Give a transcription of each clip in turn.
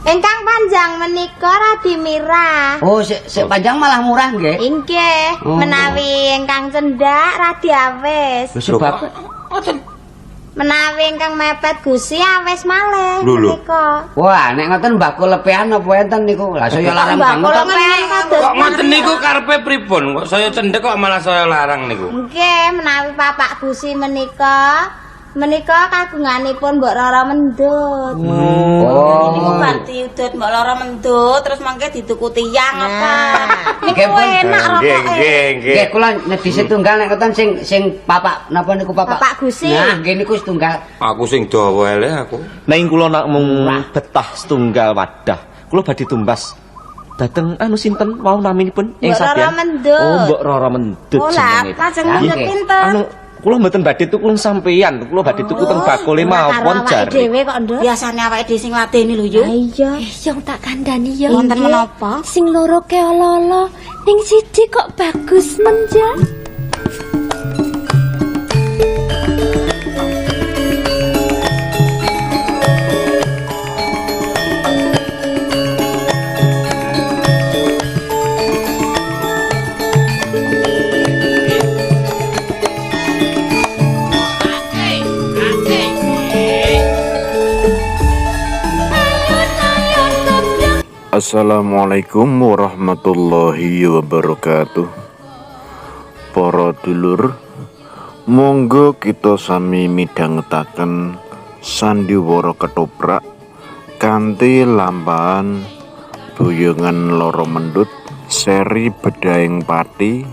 Ingkang panjang menika radi mirah. Oh, sik panjang malah murah nggih. Inggih, Oh. menawi ingkang cendhak radi awis. Lho sebab Ngoten. Menawi ingkang mepet gusi awis malih Lho, lho. menika. Wah, nek ngoten mbako lepean apa enten niku? Lah saya larang Mbak banget. kula kok. lepean kados Kok ngoten niku karepe pripun? Kok saya cendhek kok malah saya larang niku. Nggih, menawi papak gusi menika menika kagunganipun Mbok Roro Mendut. Oh. Niku bar diudut Mbok Loro Mendut terus mangke dituku tiyang apa. Niku Nggih, pun. enak Nggih, rokoke. nggih, nggih. Nggih, kula nedhi setunggal nek ngoten sing sing papak napa niku papak. Papak gusi. Nah, nggih niku setunggal. Aku sing dawa eleh aku. Ning kula namung betah setunggal wadah. Kula badhe tumbas dhateng anu sinten wau naminipun ing Mbok Roro Sabian. Mendut. Oh, Mbok Roro Mendut Oh lah, jenenge. lajeng Nggih. mendut pinten? Anu kula mboten badhe tuku sampeyan, kula badhe tuku teng bakule mawon Karo awake jare. dhewe kok, Nduk. Biasane awake dhewe sing ladeni lho yu. Iya. Yang tak kandhani ya. Wonten menapa? Sing loro ke ala-ala, ning siji kok bagus menja. Assalamualaikum warahmatullahi wabarakatuh. Para dulur, monggo kita sami midhangetaken sandiwara ketoprak kanthi lampahan boyongan Loro Mendut seri Bedhaing Pati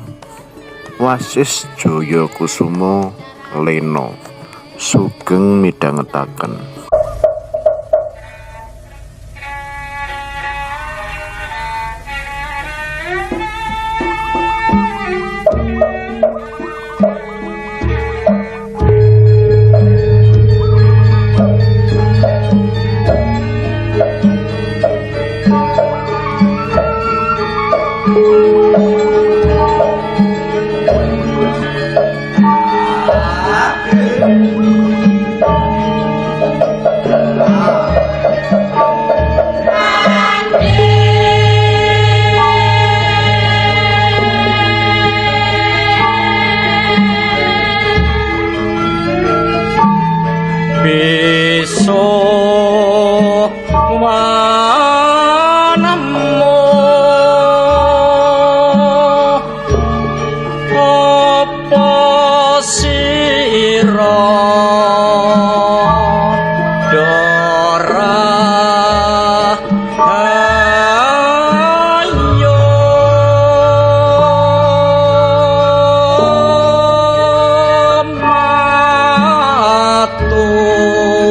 Wasis Jaya Kusuma Lena. Sugeng midhangetaken. Besok wanemu apa sira dora ayo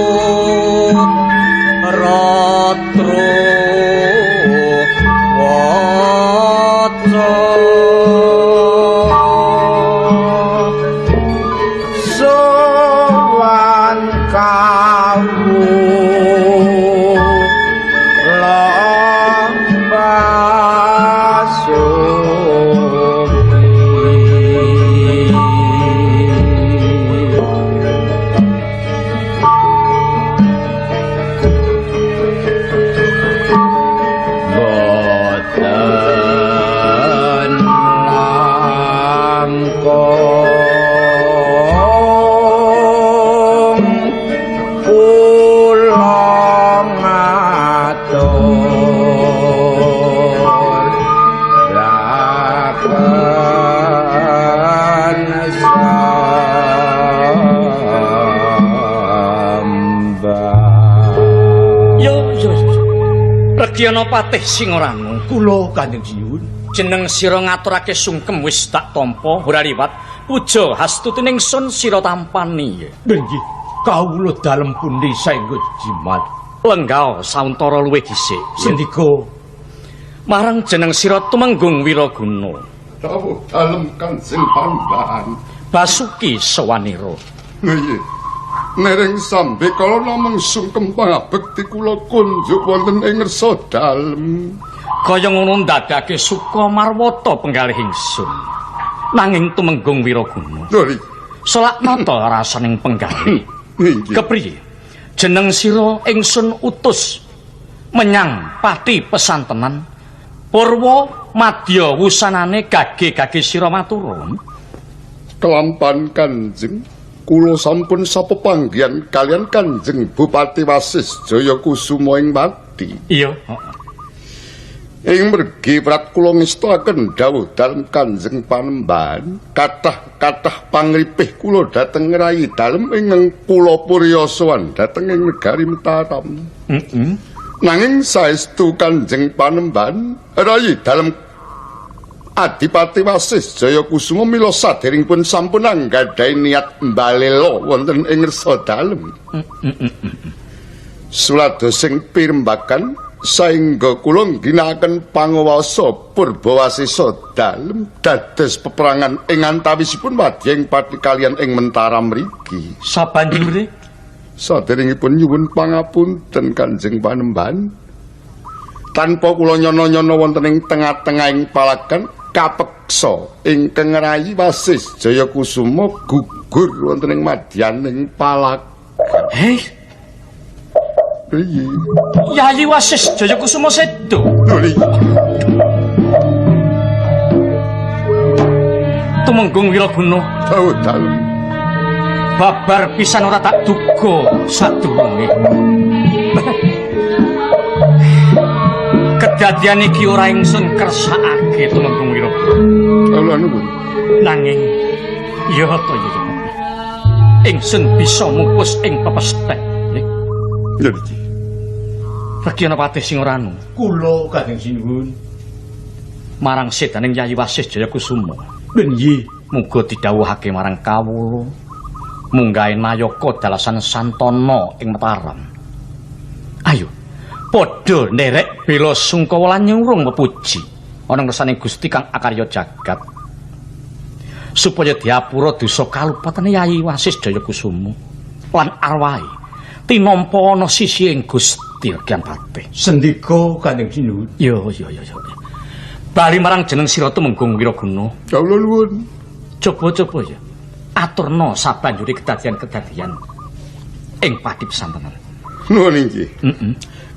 matur ratru waca sowan kawu Boten langkung kula ngatur laken sembah. Yo yo. Regiana patih Singoranu, Kula Kanjeng Sinuwun. Jeneng sira ngaturake sungkem wis tak tampa ora liwat. Puja hastutining sun sira tampani. Nggih, kawula dalem pundi saengga jimat. Lenggah sauntara luwih dhisik. Sendika Marang jeneng sira Tumenggung Wiraguna, Dawuh dalem Kanjeng Panembahan. Basuki Sawanira. Nggih. Nereng sambe kala namung sungkem pangabekti kula kunjuk wonten ing ngersa dalem. Kaya ngono ndadekake suka marwata penggalih ingsun. Nanging Tumenggung Wiraguna, Lho, selak nata rasaning penggalih. nggih. Kepriye? Jeneng sira ingsun utus Menyang pati pesantenan Purwa madya wusanane gage-gage sira matura. Kelampan Kanjeng, kula sampun sapepanggihan kalian Kanjeng Bupati Wasis Jayakusuma ing Pati. Iya. Ing mergi prat kula ngestakaken dawuh dalem Kanjeng Panembahan, kathah-kathah pangripih kula dhateng rayi dalem ingkang kula puryasowan dhateng ing negari Mataram. Nanging saestu Kanjeng Panembahan, rayi dalem Adipati Wasis Jayakusuma mila saderengipun sampun anggadhahi niat mbalela wonten ing ngersa dalem. Suladosing pirembagan saengga kula ngginakaken pangwasa Purbawasisa dalem dados peperangan ing antawisipun wadying pati kalian ing Mentaram mriki. Sabanjure saderengipun nyuwun pangapunten Kanjeng Panembahan, tanpa kula nyono-nyono wonten ing tengah-tengahing palagan kapeksa ingkang ngrayi Wasis Jayakusuma gugur wonten ing madyaning palagan. Hei. Piye? Yayi Wasis Jayakusuma sedo. Tumenggung Wiraguna. Dawuh dalem. Babar pisan ora tak duga sadurunge. Kedadian iki ora ingsun kersakake Tumenggung Wiraguna. Kula nuwun. Nanging ya ta ya. Ingsun bisa mupus ing pepesthek. Lha iki. Rekyana Patih Singoranu. Kula Kanjeng Sinuwun. Marang sedaning Yayi Wasis Jayakusuma. Nggih. Muga didhawuhake marang kawula. Munggahe nayaka dalasan santana ing Mataram. Ayo, padha nderek bela sungkawa lan nyurung pepuji ana ngersane Gusti kang akarya jagat. Supaya diapura dosa kalupatane Yayi Wasis Jayakusuma lan arwahe tinampa ana sisi ing Gusti Hyang Patih. Sendika Kanjeng Sinuwun. Yo yo yo yo. Bali marang jeneng sira Tumenggung Wiraguna. Kawula nuwun. Coba-coba ya. Aturna sabanjure kedadian-kedadian ing pati pesantenan. Nuwun inggih.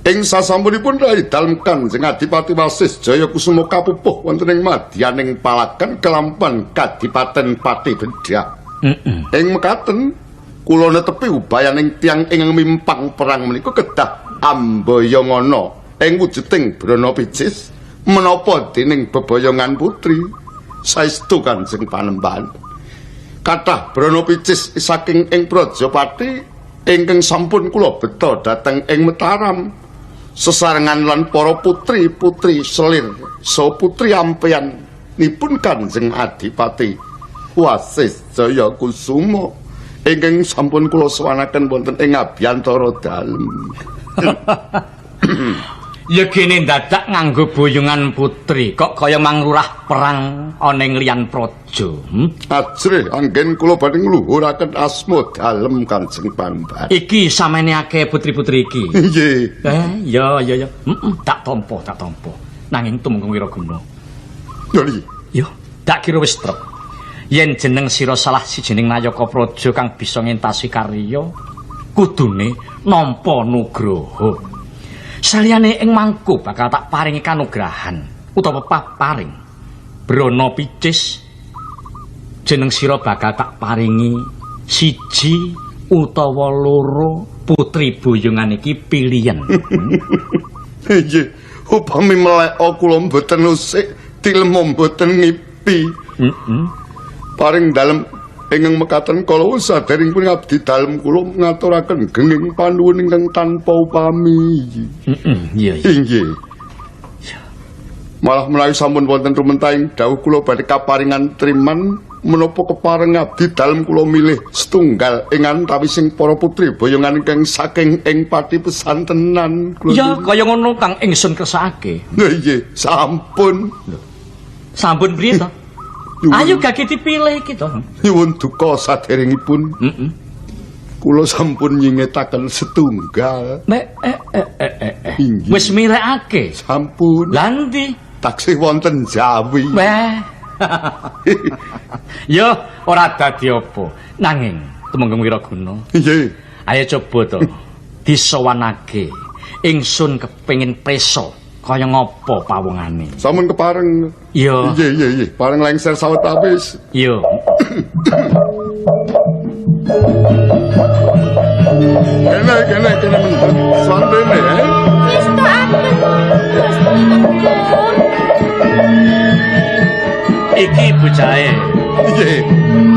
Ing sasampunipun rayi dalem Kanjeng Adipati Wasis Jayakusuma kapupuh wonten ing madyaning palagan kelampan Kadipaten Pati Bedhah. Ing mekaten kula netepi ubayaning tiyang ingkang mimpang perang menika kedah ambayangana ing wujuding brana picis menapa dening bebayongan putri. Saestu Kanjeng Panembahan, kathah brana picis saking ing Prajapati ingkang sampun kula beta dhateng ing Mataram sesarengan lan para putri-putri selir saha putri ampeyan nipun Kanjeng Adipati Wasis Jayakusuma ingkang sampun kula sowanaken wonten ing abiyantara dalem. Yegene dadak nganggo boyongan putri kok kaya manglurah perang ana ing liyan praja. Ajrih anggen kula badhe ngluhuraken asma dalem Kanjeng Panembahan. Iki samene akeh putri-putri iki. Nggih. Ya ya ya. Tak tampa, tak tampa. Nanging Tumenggung Wiraguna. Lho iki. Yo, tak kira wis trep. Yen jeneng sira salah sijining nayaka praja kang bisa ngentasi karya, kudune nampa nugraha. Saliyane ing mangku bakal tak paringi kanugrahan utawa paparing. Brana picis jeneng sira bakal tak paringi siji utawa loro putri boyongan iki pilihan. Nggih, upami meleka kula mboten usik, tilem mboten ngipi. Paring dalem ingkang mekaten kala saderengipun abdi dalem kula ngaturaken genging panuwun ingkang tanpa upami. Iya iya. Inggih. Malah menawi sampun wonten rumentahing dawuh kula badhe kaparingan triman menapa kepareng abdi dalem kula milih setunggal ing antawising para putri boyongan ingkang saking ing pati pesantenan. Ya kaya ngono kang ingsun kersakake. Lho nggih, sampun. Sampun priye to? Ayo gage dipilih iki to. Nyuwun duka saderengipun. Kula sampun nyingetaken setunggal. Wis mirekake. Sampun. Lah endi? Taksih wonten Jawi. Weh. Yo ora dadi apa. Nanging Tumenggung Wiraguna. Nggih. Ayo coba to disowanake Ingsun kepengin preso kaya ngapa pawongane. Sampun kepareng. Iya. Iya iya iya, pareng lengser sawetawis. Iya. Kene kene kene mendut swantene. Ngestokaken Gusti Menggung. Iki bocahe. Nggih.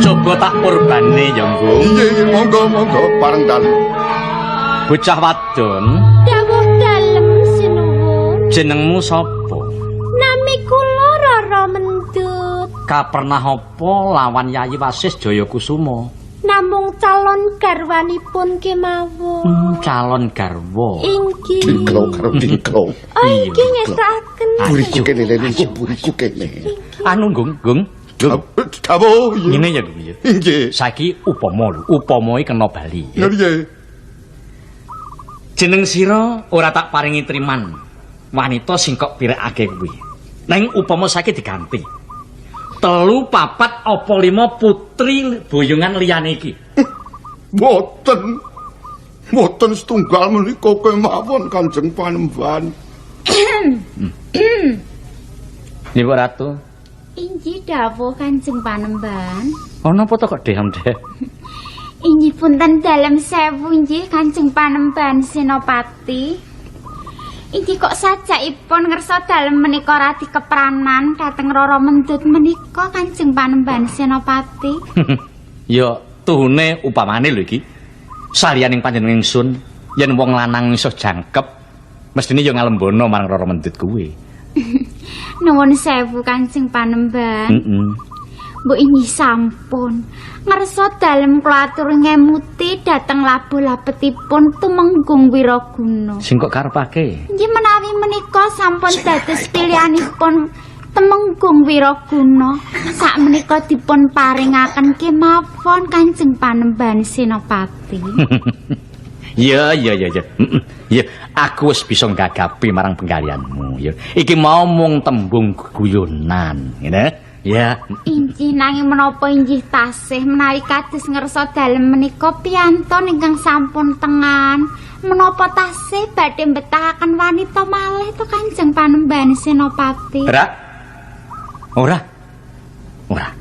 Coba tak purbane ya, Nggung. Nggih, nggih, monggo monggo pareng dalem. Bocah wadon, Dawuh dalem sinuwun. jenengmu sapa? Nami kula Rara Mendut. Kapernah apa lawan Yayi Wasis Jayakusuma? Namung calon garwanipun kemawon. Calon garwa. Inggih. Dingklok karo dingklok. Oh, inggih ngestokaken. Buriku kene lene, buriku kene. Anu, Nggung, Nggung. Dawuh. Ngene ya, Nggung ya. Nggih. Saiki upama lho, upama iki kena bali. Lha piye? Jeneng sira ora tak paringi triman. Wanita sing kok pirekake kuwi. Neng upama saiki diganti. 3, 4 apa 5 putri boyongan liyane iki. Mboten. Mboten setunggal menika kemawon Kanjeng Panembahan. Ibu Ratu, Inggih dawuh Kanjeng Panembahan. ana apa to kok dehem-dehem? Inggih punten dalem sewu inggih Kanjeng Panembahan Senopati. Inggih kok sajakipun ngersa dalem menika radi kepranan dhateng Rara Mendut menika Kanjeng Panembahan Senopati. Ya tuhune upamane lho iki. Saliyaning panjenengan ingsun, yen wong lanang iso jangkep, mestine ya ngalembono marang Rara Mendut kuwi. Nuwun sewu Kanjeng Panembahan. Heeh. Mbok inggih sampun ngersa dalem kula atur ngemuti dhateng labuh labetipun Tumenggung Wiraguna. Sing kok karepake? Inggih menawi menika sampun dados pilihanipun Temenggung Wiraguna, sakmenika dipun paringaken kemawon Kanjeng Panembahan Senopati. Ya ya ya ya. Ya, aku wis bisa nggagapi marang penggalianmu ya. Iki mau mung tembung guyonan, ngene. Ya. Inggih nanging menapa inggih tasih menawi kados ngersa dalem menika piantun ingkang sampun tengan, menapa tasih badhe mbetahaken wanita malih to Kanjeng Panembahan Senopati? Ora. Ora. Ora.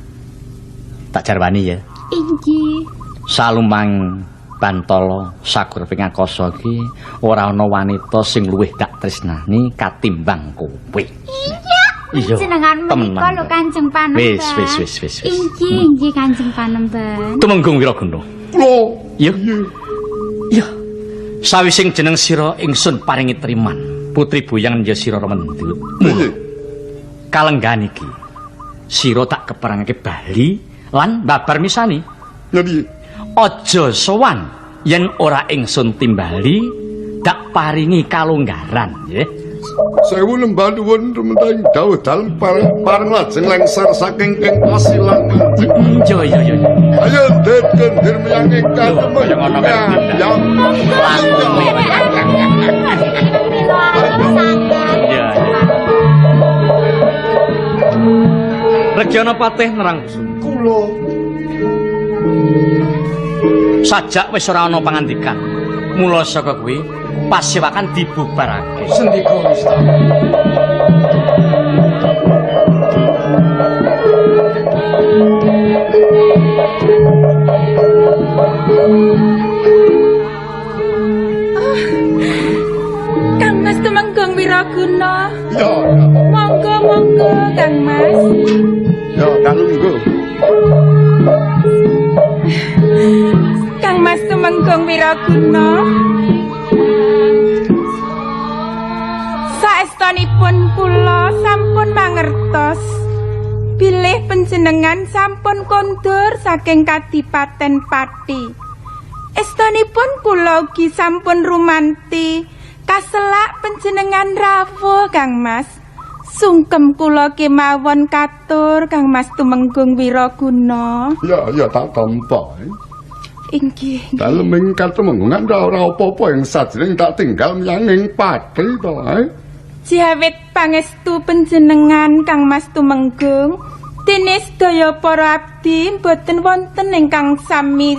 Tak jarwani ya. Inggih. Salumang Bantala sakur pingakasa iki ora ana wanita sing luwih dak tresnani katimbang kowe. Iya. Jenengan menika lho Kanjeng Panembahan. Wis wis wis wis. Inggih inggih Kanjeng Panembahan. Tumenggung Wiraguna. Kula. Iya. Iya. Sawising jeneng sira ingsun paringi triman, putri boyang ya sira Mendut. Nggih. Kalenggahan iki sira tak keperangake bali lan babar misani. Lha piye? Aja sowan yen ora ingsun timbali dak paringi kalonggaran nggih. Sewu lembah nuwun rumentahing dawuh dalem pareng lajeng lengser saking ing pasilan Kanjeng. Iya iya iya. Ayo ndet kendir menyang ing katemeng. Ya ngono kae. Ya. Iya. Rejana Patih nerang kula. Sajak wis ora ana pangandikan. Mula saka kuwi pasewakan dibubarake. Sendika Gusti. Kang Mas Tumenggung Wiraguna. Ya. Monggo monggo Kang Mas. Ya, kalungguh. Kang Mas Tumenggung Wiraguna. Saestunipun kula sampun mangertos bilih panjenengan sampun kondur saking Kadipaten Pati. Estunipun kula ugi sampun rumanti kaselak panjenengan rawuh Kang Mas. Sungkem kula kemawon katur Kang Mas Tumenggung Wiraguna. Ya, ya tak tampa. Inggih. Dalem ing katemenggungan ora apa-apa ing sajroning tak tinggal menyang ing Pati to, Jiawit pangestu panjenengan Kang Mas Tumenggung, dene sedaya para abdi mboten wonten ingkang sami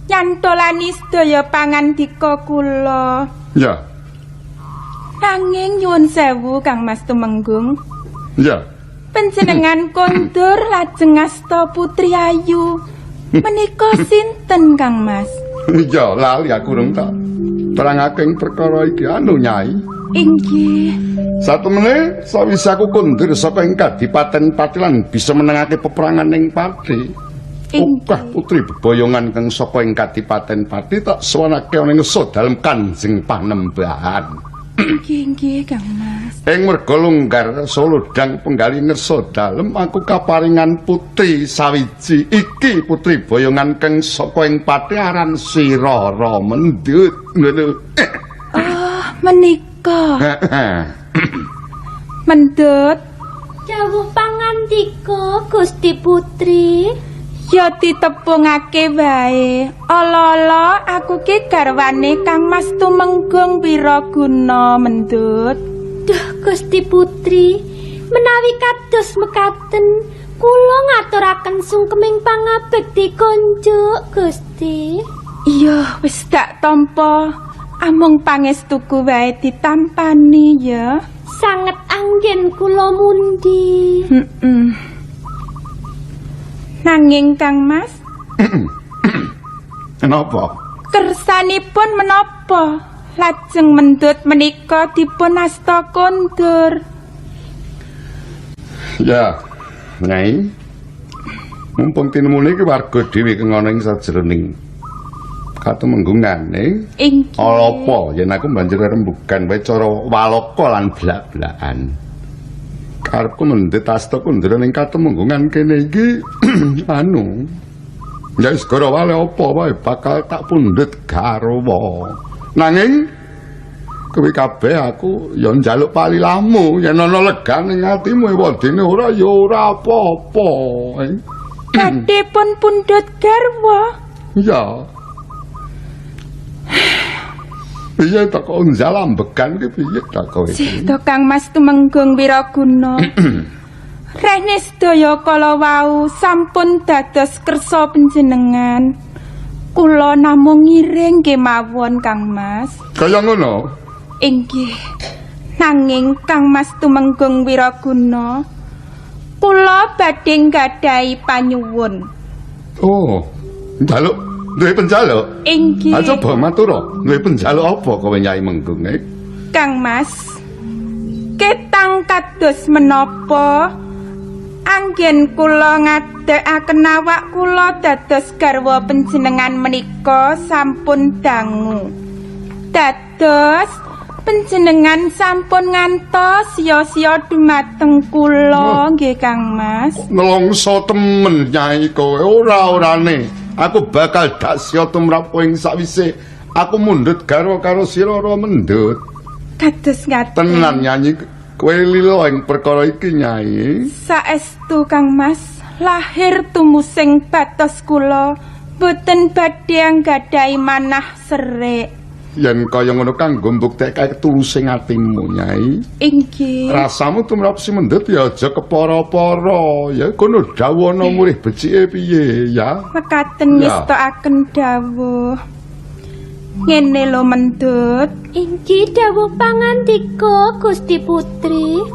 nyantolani sedaya pangandika kula. Ya. Nanging nyuwun sewu Kang Mas Tumenggung. Iya. Panjenengan kondur lajeng ngasta Putri Ayu. Menika sinten Kang Mas? Iya, lali aku rung tak terangake ing perkara iki anu Nyai. Inggih. Satemene sawise aku kondur saka ing Kadipaten Pati lan bisa menangake peperangan ing Pati. Okah putri beboyongan kang saka ing Kadipaten Pati tak sowanake ana ing ngersa dalem Kanjeng Panembahan. Inggih, inggih Kang Mas. Ing merga longgar solodang penggali ngersa dalem aku kaparingan putri sawiji iki putri boyongan kang saka ing Pati aran si Rara Mendut ngono. Oh, menika. Mendut. Dawuh pangandika Gusti Putri. Ya ditepungake wae. Ala-ala aku ki garwane Kang Mas Tumenggung Wiraguna Mendut. Duh Gusti Putri, menawi kados mekaten kula ngaturaken sungkeming pangabekti konjuk Gusti. Iya, wis tak tampa. Amung pangestuku wae ditampani ya. Sanget anggen kula mundi. Heeh. Nanging Kang Mas, Kenapa? Kersanipun menapa lajeng Mendut menika dipun asta kondur? Ya, Nyai. Mumpung tinemune iki warga dhewe kang ana ing sajroning katemenggungane. Inggih. Apa yen aku banjur rembugan wae cara walaka lan blak-blakan. Karepku mendhet asta kondur ning katemenggungan kene iki anu. Ya wis gara wale apa wae bakal tak pundhut garwa. Nanging kowe kabeh aku ya njaluk palilamu yen ana legan ing atimu wadene ora ya ora apa-apa. Badhe pun pundhut garwa. Iya. Piye ta kok njalambegan ki piye ta kowe? Sih to Kang Mas Tumenggung Wiraguna. Rene sedaya kala wau sampun dados kersa panjenengan. Kula namung ngiring kemawon Kang Mas. Kaya ngono? Inggih. Nanging Kang Mas Tumenggung Wiraguna, kula badhe nggadahi panyuwun. Oh, njaluk duwe penjaluk? Inggih. Ha coba matur, duwe penjaluk apa kowe Nyai Menggung? Kang Mas, ketang kados menapa anggen kula ngadekaken awak kula dados garwa panjenengan menika sampun dangu. Dados panjenengan sampun ngantos sia-sia dumateng kula nggih Kang Mas. Nelongso temen Nyai kowe ora-orane. Aku bakal dak sia tumrap kowe ing sakwise aku mundhut garwa karo si Rara Mendut. Kados ngaten. Tenan nyanyi kowe lila ing perkara iki Nyai. Saestu Kang Mas, lahir tumusing batos kula boten badhe anggadhahi manah serik. Yen kaya ngono kanggo mbuktekake tulusing atimu Nyai. Inggih. Rasamu tumrap si Mendut ya aja kepara-para. Ya kono dawuhana murih becike piye ya. Mekaten ngestokaken dawuh. Ngene lho Mendut. Inggih dawuh pangandika Gusti Putri.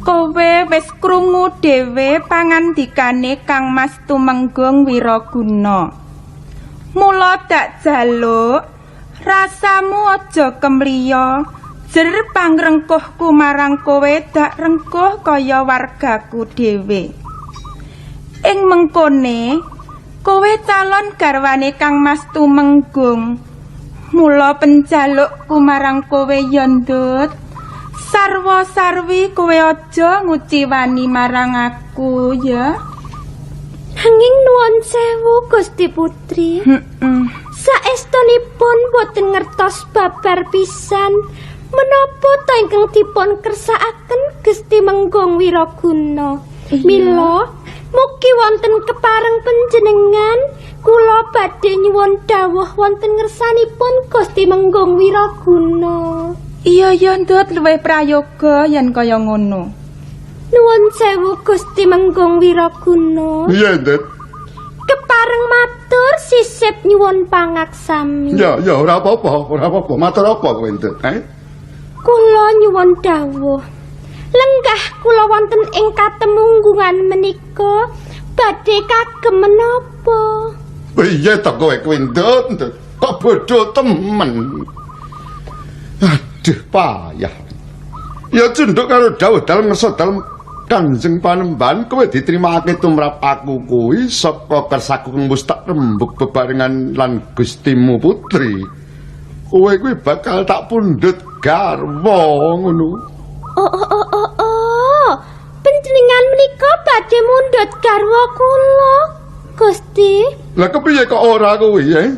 Kowe wis krungu dhewe pangandikane Kang Mas Tumenggung Wiraguna. Mula dak jaluk rasamu aja kemliya, jer pangrengkuhku marang kowe dak rengkuh kaya wargaku dhewe. Ing mengkone, kowe calon garwane Kang Mas Tumenggung. Mula penjalukku marang kowe ya Ndut, sarwa-sarwi kowe aja nguciwani marang aku ya. Nanging nuwun sewu Gusti Putri. Saestunipun boten ngertos babar pisan menapa ta ingkang dipun kersakaken Gusti Menggung Wiraguna. Mila mugi wonten kepareng panjenengan kula badhe nyuwun dawuh wonten ngersanipun Gusti Menggung Wiraguna. Iya ya Ndut, luwih prayoga yen kaya ngono. Nuwun sewu Gusti Menggung Wiraguna. Iya Ndut. Kepareng matur sisip nyuwun pangaksami. Ya ya ora apa-apa, ora apa-apa. Matur apa kowe Ndut? Kula nyuwun dawuh. Lenggah kula wonten ing katemunggungan menika badhe kagem menapa? Piye to kowe kuwi, Ndut? Kok bodho temen? Aduh, payah. Ya cunduk karo dawuh dalem ngersa dalem Kanjeng Panembahan kowe diterimake tumrap aku kuwi saka kersaku wis tak rembug bebarengan lan Gustimu Putri. Kowe kuwi bakal tak pundhut garwa ngono. Oh. Panjenengan menika badhe mundhut garwa kula, Gusti. Lah kepiye kok ora kuwi, eh?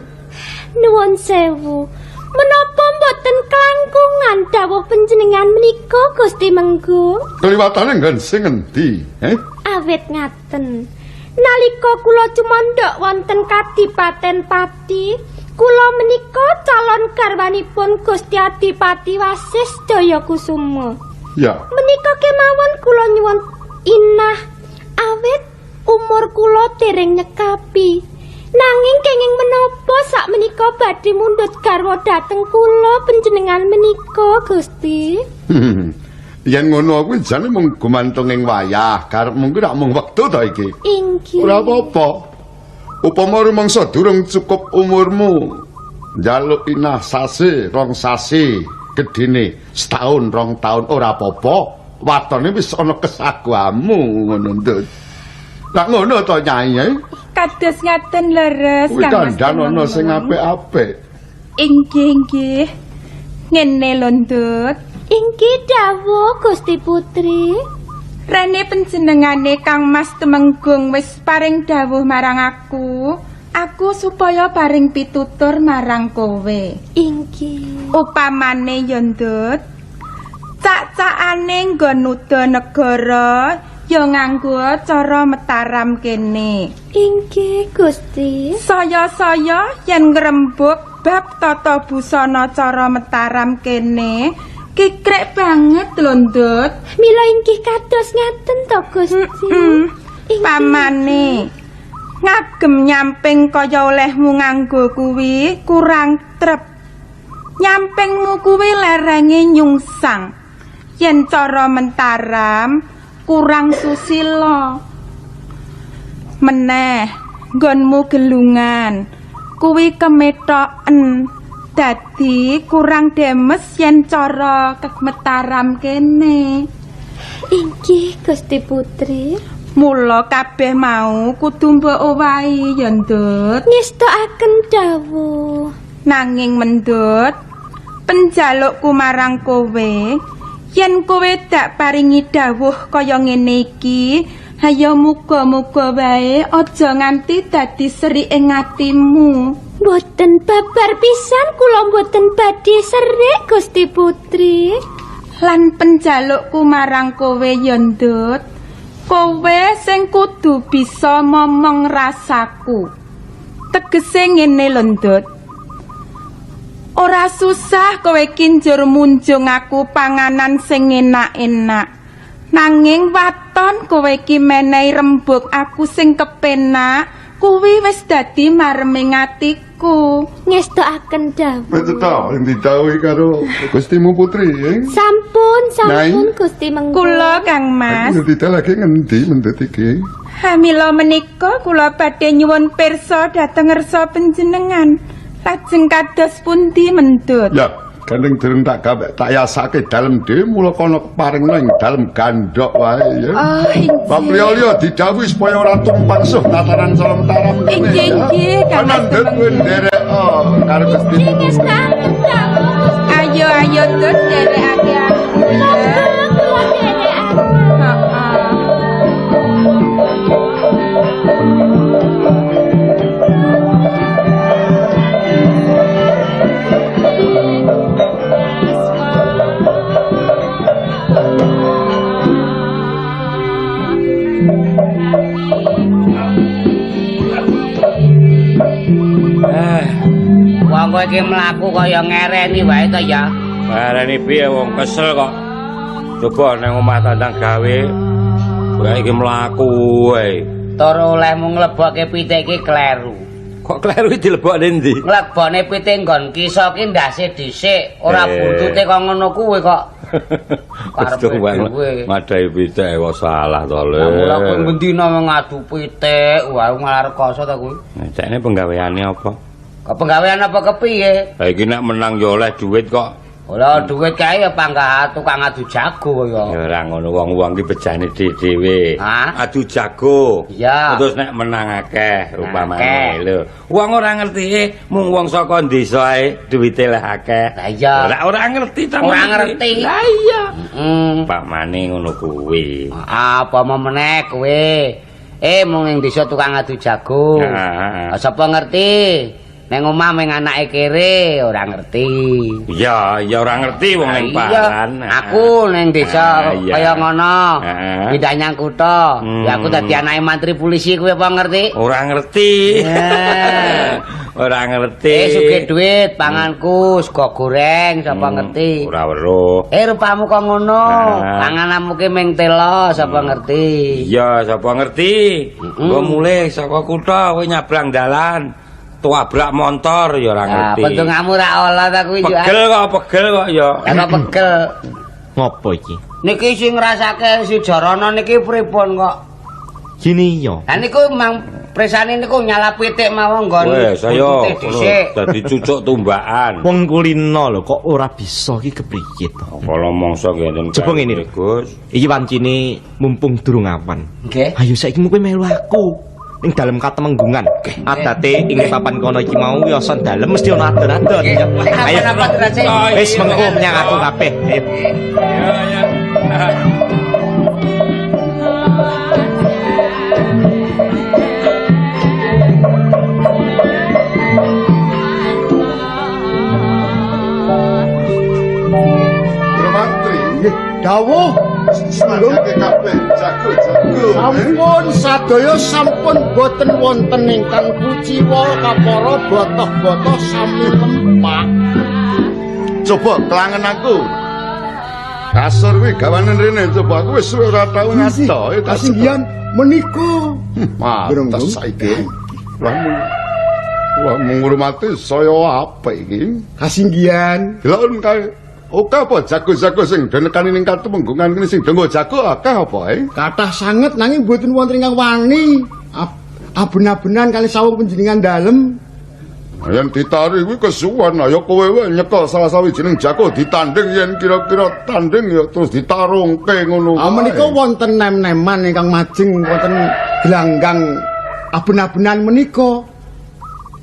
Nuwun sewu. Menapa mboten kelangkungan dawuh panjenengan menika Gusti Menggung? Kliwatane nggon sing endi, eh? Awit ngaten. Nalika kula cumandhak wonten Kadipaten Pati, kula menika calon garwanipun Gusti Adipati Wasis Jayakusuma. Ya. Menika kemawon kula nyuwun inah awit umur kula dereng nyekapi. Nanging kenging menapa sakmenika badhe mundhut garwa dhateng kula panjenengan menika Gusti? Yen ngono kuwi jane mung gumantung ing wayah, karepmu kuwi rak mung wektu to iki. Inggih. Ora apa-apa. Upama rumangsa durung cukup umurmu, njaluk inah sasi, rong sasi, gedene setahun, rong taun ora apa-apa. Watone wis ana kesaguamu ngono, Ndut. Lah ngono to, Nyai? Kados ngaten leres, Kang Mas. Kandhan ana sing apik-apik. Inggih, inggih. Ngene lho, Ndut. Inggih dawuh Gusti Putri. Rene panjenengane Kang Mas Tumenggung wis paring dawuh marang aku, aku supaya paring pitutur marang kowe. Inggih. Upamane ya, Ndut, cak-cakane nggon nuda negara ya nganggo cara Mataram kene. Inggih, Gusti. Saya-saya yen ngrembug bab tata busana cara Mataram kene kikrek banget lho, Ndut. Mila inggih kados ngaten to, Gusti. Pamane ngagem nyamping kaya olehmu nganggo kuwi kurang trep. Nyampingmu kuwi lerenge nyungsang. Yen cara Mentaram kurang susila. Meneh nggonmu gelungan kuwi kemetoken. Dadi kurang demes yen cara Mataram kene. Inggih, Gusti Putri. Mula kabeh mau kudu mbok owahi ya, Ndut. Ngestokaken dawuh. Nanging mendut, penjalukku marang kowe, yen kowe dak paringi dawuh kaya ngene iki, hayo muga-muga wae aja nganti dadi seri ing atimu. Mboten babar pisan kula mboten badhe serik Gusti Putri. Lan penjalukku marang kowe ya, Ndut, kowe sing kudu bisa momong rasaku. Tegese ngene lho, Ndut. Ora susah kowe kinjur munjung aku panganan sing enak-enak. Nanging waton kowe ki menehi rembug aku sing kepenak, kuwi wis dadi mareming atiku. Ngestokaken dawuh. Wis to, sing didhawuhi karo Gustimu Putri, eh? Sampun, sampun Gusti Menggung. Kula Kang Mas. Aku didalake ngendi mendut iki? Hamila menika kula badhe nyuwun pirsa dhateng ngersa panjenengan. Lajeng kados pundi mendut? Ya, gandeng durung tak gawe tak yasake dalem dhewe mula kono keparingna ing dalem gandhok wae ya. Oh, inggih. Bab liya-liya didhawuhi supaya ora tumpang suh tataran cara Mataram. Inggih, inggih, Kang Mas. Mendut kuwi nderek karo Gusti. Ayo ayo Ndut nderekake aku. Kula nderekaken. Heeh. Wong kowe iki mlaku kaya ngereni wae to ya. Ngereni piye wong kesel kok. Coba nang omah tandang gawe. Kowe iki mlaku wae. Tur olehmu nglebokke pitik iki kleru. Kok kleru iki dilebokne ndi? Nglebokne pitik nggon kisa ki ndase dhisik, ora buntute kok ngono kuwi kok. Karepe dhewe. Madahi pitik kok salah to, Le. Lah kowe bendina ngadu pitik, wah malah rekoso ta kuwi. Cekne penggaweane apa? Kok penggawean apa kepiye? Lah iki nek menang ya oleh duit kok. Ora duit kae ya panggah tukang adu jago ya. Ya ora ngono, wong-wong ki bejane dhewe. Adu jago. Iya. Terus nek menang akeh upamane lho. Wong ora ngerti mung wong saka desa ae duwite leh akeh. Lah iya. Ora ora ngerti ta. Ora ngerti. Lah iya. Heeh. Upamane ngono kuwi. Apa meneh kowe? Mung ing desa tukang adu jago. Heeh. Sapa ngerti? Neng omah meng anake kere ora ngerti. Iya, ya ora ngerti wong ning paran. Aku ning desa kaya ngono. Pindah nyang kutha. Ya aku dadi anake mantri polisi kuwi apa ngerti? Ora ngerti. Ora ngerti. Sugih duit, panganku sego goreng sapa ngerti? Ora weruh. Rupamu kok ngono. Pangananmu ki meng telo sapa ngerti? Iya, sapa ngerti? Engko mulih saka kutha kowe nyabrang dalan. Tabrak motor ya ora ngerti. Pentungamu ra olah ta kuwi yo. Pegel kok, pegel kok ya. Lah kok pegel. Ngopo iki? Niki sing ngrasake si Jarana niki pripun kok? Gini yo. Lah niku mang presane niku nyala pitik mawon nggon. Wes ayo dadi cucuk tumbakan. Wong kulino lho kok ora bisa iki kepriye to? Kala mangsa ngenten. Coba ngene lho, Gus. Iki wancine mumpung durung awan. Nggih. Ayo saiki kowe melu aku. Ing dalem katemenggungan. Adate ing papan kono iki mau yoson dalem mesti ana adon-adon. Ayo wis mengko menyang aku kabeh. Ayo. Ya ya. Mantri, dawuh sanjake kabeh jago-jago. Sampun sadaya sampun boten wonten ingkang kuciwa kapara botoh-botoh sami lempak. Coba kelangen aku. Kasur kuwi gawanen rene coba aku wis suwe ora tau ngato. Kasinggihan menika. Mates saiki. Lah wah ngurmati saya apik iki. Kasinggihan. Delok kae. Oke apa jago-jago sing do nekani ning katumenggungan kene sing do nggo jago akeh apa eh? Kathah sanget nanging mboten wonten ingkang wani. Aben-abenan kali sawung panjenengan dalem. Yen ditari kuwi kesuwen, ayo kowe wae nyekel salah sawijining jago ditanding yen kira-kira tanding ya terus ditarungke ngono. Ah menika wonten nem-neman ingkang majeng wonten gelanggang aben-abenan menika.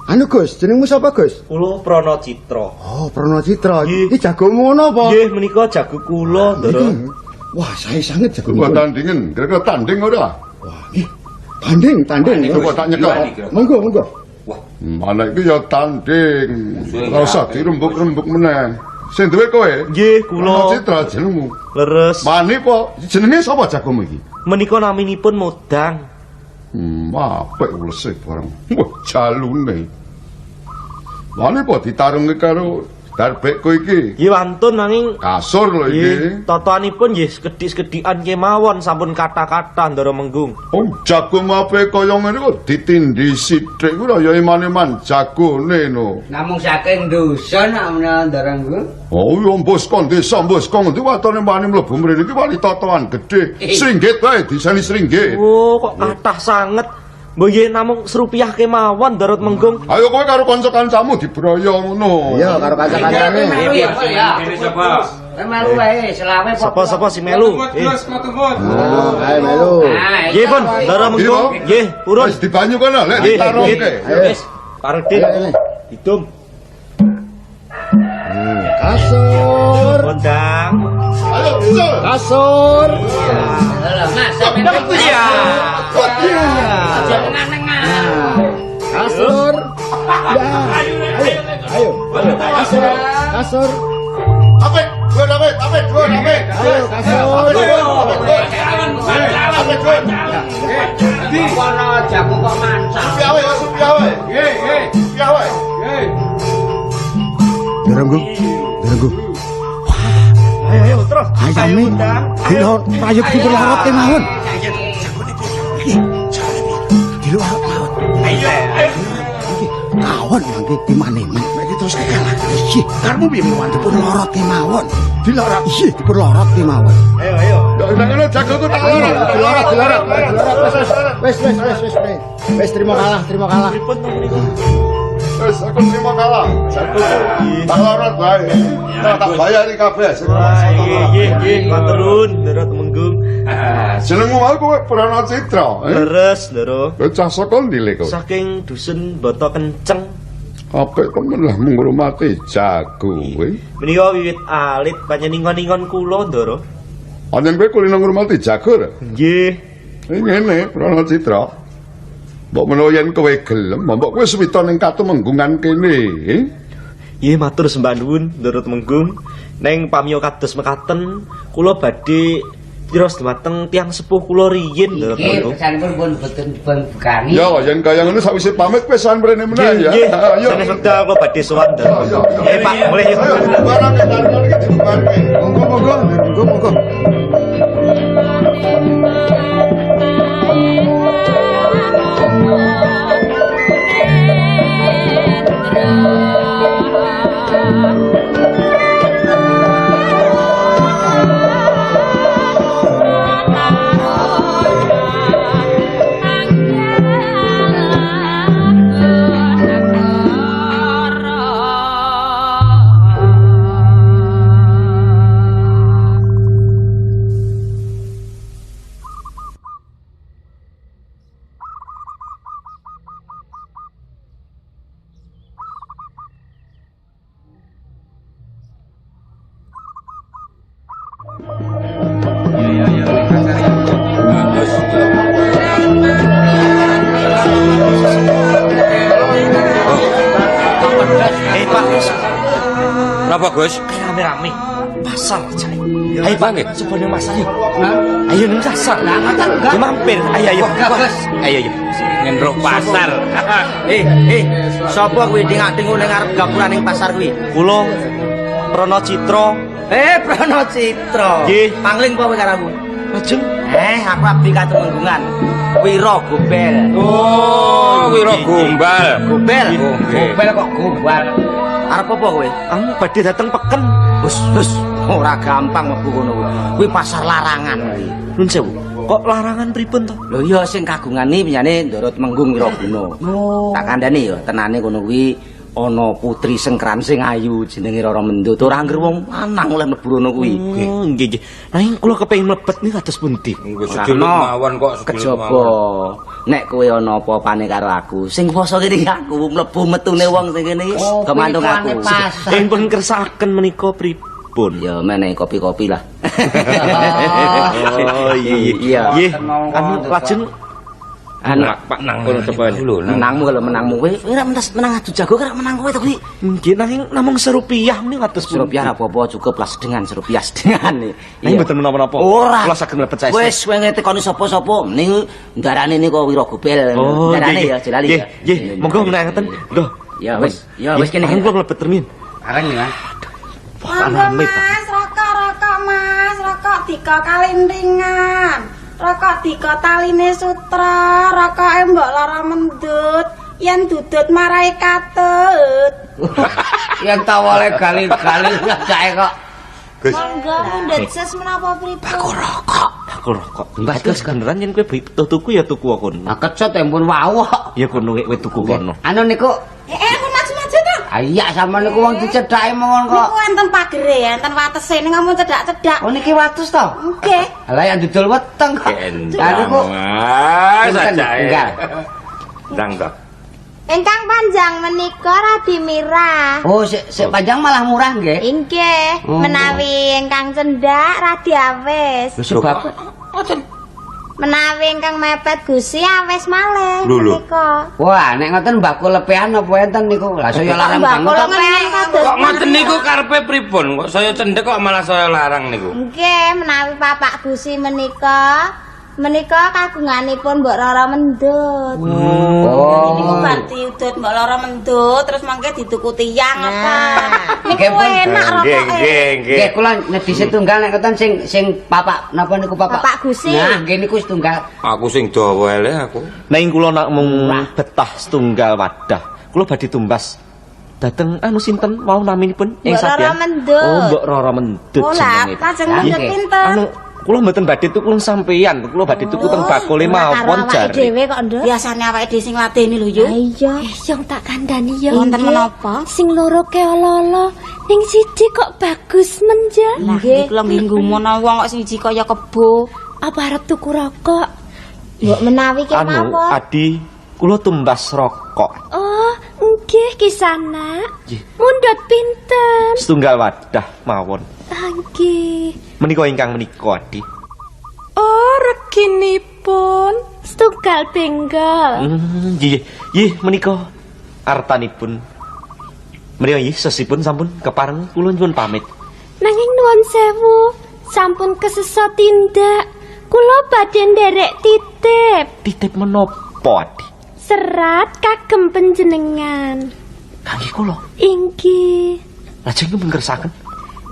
Anu Gus, jenengmu sapa Gus? Kula Prana Citra. Oh, Prana Citra. Iki jagomu ngono apa? Nggih, menika jago kula, Ndara. Wah, sae sanget jago. Coba tandingen, kira-kira tanding ora? Wah, nggih. Tanding, tanding. Coba tak nyekel. Monggo, monggo. Wah, mana iki ya tanding. Ora usah dirembuk-rembuk meneh. Sing duwe kowe? Nggih, kula. Prana Citra jenengmu. Leres. Mani po, jenenge sapa jagomu iki? Menika naminipun Modang. Apik ulese bareng. Wah, jalune. Wani po ditarungi karo darbekku iki. Nggih wantun nanging kasur lho iki. Totoanipun nggih sekedhik-sekedhikan kemawon sampun kathah-kathah Ndara Menggung. Oh, jago mape kaya ngene kok ditindhi sithik kuwi ya iman-iman jagone no. Namung saking dusun menawa Ndara Menggung. Oh, ya mbos kon desa mbos kon ngendi watone wani mlebu mrene iki wani totoan gedhe. Sringgit wae diseni sringgit. Oh, kok kathah sanget. Mbok nggih namung serupiah kemawon Ndara Menggung. Ayo kowe karo kanca-kancamu dibroyo ngono. Iya, karo kanca-kancane. Iya, sapa? Melu wae, selawe sapa-sapa sing melu. Oh, ayo melu. Nggih pun, Ndara Menggung. Nggih, purun. Wis dibanyu kono, lek ditarungke. Wis, Parudin. Hidung. Kasur. Kondang. Ayo, kasur. Kasur. Lho, Mas, sampeyan. Iya. Iya. Aja nengah-nengah. Kasur. Ya. Ayo, ayo. Kasur. Kasur. Apik, dua apik, apik, dua apik. Ayo, kasur. Apik, dua. Kono jago kok mancang. Piye wae, piye wae. Nggih, nggih. Piye wae. Nggih. Derenggu. Derenggu. Ayo, ayo terus. Ayame. Dilo prayog diperlarot kemawon. Dilo arep mawon. Ayo, ayo. Kawon mangke iman-iman. Nek iki terus kalah. Iya, karepmu piye mlawan dipun lorot kemawon. Dilorot. Iya, dipun lorot kemawon. Ayo, ayo. Nek ngono jagoku tak lorot. Dilorot, dilorot. Wis, wis, wis, wis. Wis terima kalah, terima kalah. Pripun to niku? Wis aku terima kalah. Jagoku tak lorot wae. Tak bayari kabeh. Nggih, nggih, matur nuwun, Ndara Temenggung. Jenengmu mau kowe Prana Citra. Leres, Ndara. Kowe cah saka ndi le kowe? Saking dusun Boto Kenceng. Apik temen lah ngrumati jago kowe. Menika wiwit alit pancen ingon-ingon kula, Ndara. Pancen kowe kulino ngrumati jago ra? Nggih. Ngene, Prana Citra. Mbok menawa yen kowe gelem, mbok kowe suwita ning katumenggungan kene. Nggih, matur sembah nuwun, Ndara Temenggung. Neng pamiyo kados mekaten, kula badhe tiros dumateng tiyang sepuh kula riyin, Ndara Nggih, Temenggung. pesanipun pun boten dipun bukani. Ya, yen kaya ngono sawise pamit kowe sowan mrene meneh ya. Nggih, Ayo. sanes wekdal kula badhe sowan, Ndara. Pak, mulih yuk. Ayo, barang iki dibubarke. Monggo, monggo, monggo, monggo. Pak. Napa, Gus? Rame-rame pasar jae. Ayo, Pak, nggih. Sebone pasar yuk. Ayo nang pasar. Lah ngoten enggak. Ya mampir. Ayo ayo. Gus. Ayo ayo. Ngendruk pasar. Sapa kuwi dingak-dinguk ning ngarep gapura ning pasar kuwi? Kula Prana Citra. Prana Citra. Nggih. Pangling apa kowe karo aku? Lajeng Aku abdi katumenggungan. Wira Gobel. Oh, Wira Gombal. Gobel. Oh, nggih. Gobel kok gombal. Arep apa kowe? anu badhe dateng peken. Wis, wis, ora gampang mlebu kono kuwi. Kuwi pasar larangan kuwi. Nun sewu. Kok larangan pripun to? Lho iya sing kagungane pinyane Ndara Temenggung Wiraguna. Tak kandhani ya, tenane kono kuwi ana putri Sengkran sing ayu jenenge Rara Mendut. Ora angger wong lanang oleh mlebu rono kuwi. Oh, nggih nggih. Nanging kula kepengin mlebet niku kados pundi? Nggih, sejelut mawon kok sejelut Kejaba mawon. nek kowe ana apa-apane karo aku, sing kuwasa kene iki aku mlebu metune wong sing kene iki kemantung aku. Ing pun kersakaken menika pripun? Ya meneh kopi-kopi lah. Oh iya Iya. Nggih. Anu lajeng Anu Pak nang kono coba dulu. menangmu kalau menangmu kowe kowe ora menang adu jago ora menang kowe to kuwi. nggih nanging namung serupiah menika kados pundi? Serupiah ora apa-apa cukup lah sedengan serupiah sedengan. Nanging mboten menapa-napa. Ora. Kula saged mlebet saestu. Wis kowe ngetekoni sapa-sapa ning ndarane niku Wira Gobel. Oh, Ndarane nggih, ya aja lali nggih, ya. Nggih, monggo menang ngeten. Lho. Ya wis, ya wis kene. Bareng kula mlebet rumiyin. Bareng ya. Wah, Monggo rame, Pak. Mas, rokok-rokok Mas, rokok dika kalintingan. Rokok dika taline sutra, rokoke mbok Lara Mendut, yen dudut marai katut. Yen tawole gali-gali kae kok. Gus. Monggo mundhut ses menapa pripun? Rokok. Bakul rokok. Mbah, Gus beneran yen kowe butuh tuku ya tuku kono. Ah kecut empun wau kok. Ya kono kowe tuku kono. Anu niku Aku maju-maju to. Ah iya sama niku wong dicedhake mawon kok. Niku enten pagere, enten watese ning amun cedhak-cedhak. Oh niki watus to? Nggih. Lah yang dodol weteng kok. Lah niku Mas, Pinten? ajae. Enggak. Ndang to. Ingkang panjang menika radi mirah. Oh, sik panjang malah murah nggih. Inggih, Oh. menawi ingkang cendhak radi awis. Lho sebab Menawi ingkang mepet gusi awis malih Lho, lho. menika. Wah, nek ngoten mbako lepean apa enten niku? Lah saya larang Mbako banget. kok. lepean kados Kok ngoten niku karepe pripun? Kok saya cendhek kok malah saya larang niku. Nggih, menawi papak gusi menika menika kagunganipun Mbok Rara Mendut. Oh. Niku bar diudut Mbok Lara Mendut terus mangke dituku tiyang apa. Niku Nggih, pun. enak Nggih, rokoke. nggih, nggih. Nggih, kula nedhi setunggal nek ngoten sing sing papak napa niku papak? Papak gusi. Nah, nggih niku setunggal. Aku sing dawa elek aku. Nanging kula namung betah setunggal wadah. Kula badhe tumbas dhateng anu sinten wau naminipun ing Mbok Roro sadean. Mendut. Oh, Mbok Roro Mendut Oh, lah, jenenge. lajeng mendut Nggih. pinten? Anu, kula mboten badhe tuku sampeyan, kula badhe tuku teng bakule mawon jare. Dhewe kok, Nduk. Biasane awake dhewe sing ladeni lho, Yu. Iya, yang tak kandhani ya. Wonten nggih. menapa? Sing loro ke ala-ala, ning siji kok bagus men ya. Lah, nggih kula nggih nggumun wong kok siji kaya kebo. Apa arep tuku rokok? Mbok menawi Anu, kemawon. Adi, kula tumbas rokok. Oh, nggih Kisana. Nggih. Mundhut pinten? Setunggal wadah mawon. Ah, nggih. Menika ingkang menika, Adi. Oh, reginipun. Setunggal benggol. Nggih, nggih menika artanipun. Menika nggih sesipun sampun kepareng kula nyuwun pamit. Nanging nuwun sewu, sampun kesesa tindak. Kula badhe nderek titip. Titip menapa, Adi? Serat kagem panjenengan. Kangge kula. Inggih. Lajeng pun ngersakaken.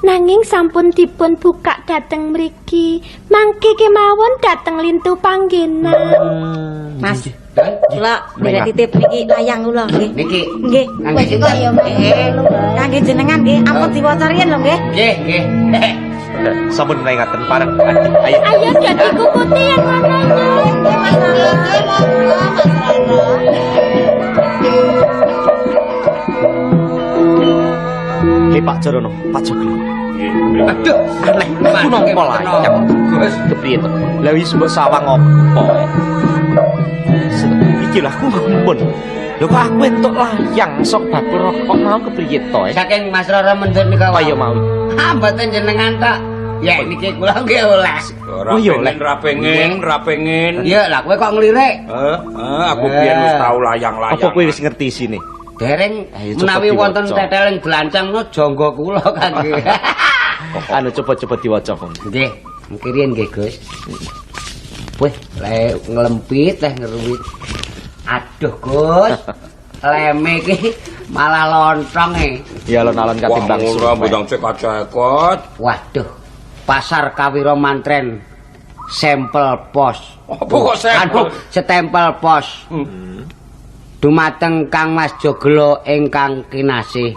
Nanging sampun dipun buka dhateng mriki. Mangke kemawon dhateng lintu panggenan. Mas, kula nderek titip niki layang kula nggih. Niki. Nggih. Kangge sinten? Kangge jenengan nggih, ampun diwaca riyen lho nggih. Nggih, nggih. Sampun ngaten pareng Adi. Ayo. Ayo dadi kukuti yang ngono yo. Nggih, Mas Roro. Nggih, monggo Mas Roro. Hei Pak Jorono, Pak Joglo. Aduh, Aneh, aku nampa layang. Gus. Kepriye to? Lah wis mbok sawang apa? Iki lah aku ngumpul. Lho kok aku entuk layang sok bakul rokok mau kepriye to? Saking Mas Roro Mendut nika. Oh iya mau. Ah, mboten jenengan tok. Ya niki kula nggih oleh. Ora Oh, iya, pengen, oleh. ora pengen, ora pengen. Iya, lah kowe kok nglirik? Heeh, aku biyen wis tau layang-layang. Apa kowe wis ngerti isine? Dereng Ayo, coba menawi wonten diwaca. teteling blancang no jangga kula kangge. Anu coba-coba diwaca kon. Nggih, mungkin riyen nggih, Gus. Wih, le nglempit, leh ngeruwit. Aduh, Gus. Leme iki malah lontong e. Ya alon-alon katimbang Wah, ora suwe. mbudang cekot-cekot. Waduh. Pasar Kawiro Mantren sampel pos. Apa kok sampel? Anu, setempel pos. Dumateng Kang Mas Joglo ingkang kinasih.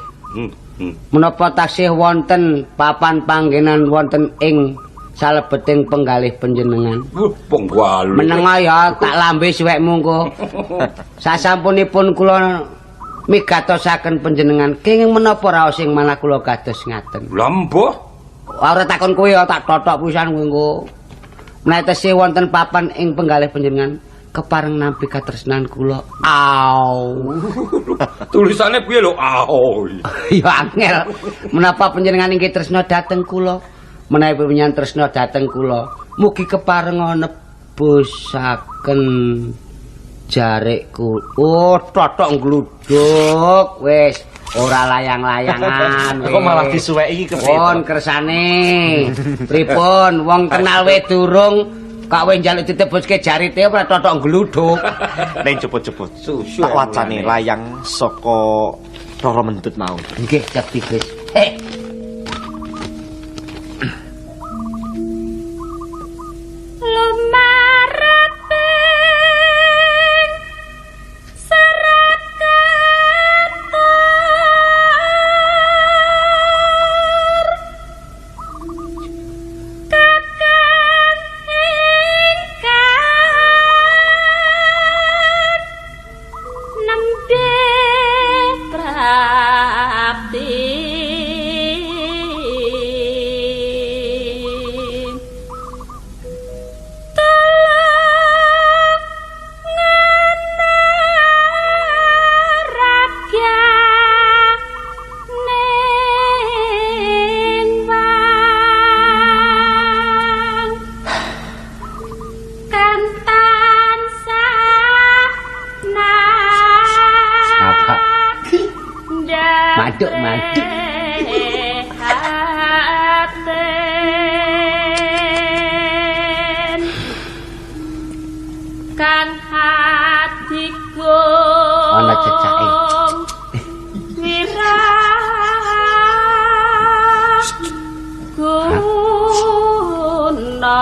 Menapa taksih wonten papan panggenan wonten ing salebeting penggalih panjenengan? Penggalih. Menengo ya tak lambe suwekmu engko. Sasampunipun kula migatosaken panjenengan kenging menapa raos ing manah kula kados ngaten. Lah mbuh. Ora takon kowe ya tak totok pisan kowe engko. Menawi tesih wonten papan ing penggalih panjenengan kepareng nampi katresnan kula. Au. Tulisane piye lho? Au. Ya angel. Menapa panjenengan inggih tresna dhateng kula? Menawi panjenengan tresna dhateng kula, mugi kepareng nebusaken jarikku. Oh, totok ngluduk wis ora layang-layangan. Kok malah disuweki iki kepriye? Pun kersane. Pripun wong kenal we durung kok wis njaluk ditebuske jarite ora totok ngluduk. Ning coba-coba. Susu Tak wacane layang saka Roro Mendut mau. Nggih, cep Gus. Heh. Lumaraping serat katur kakang ingkang nembe prapti. Apa? Maduk, maduk. Kan hatiku Ana cecake. Wiraguna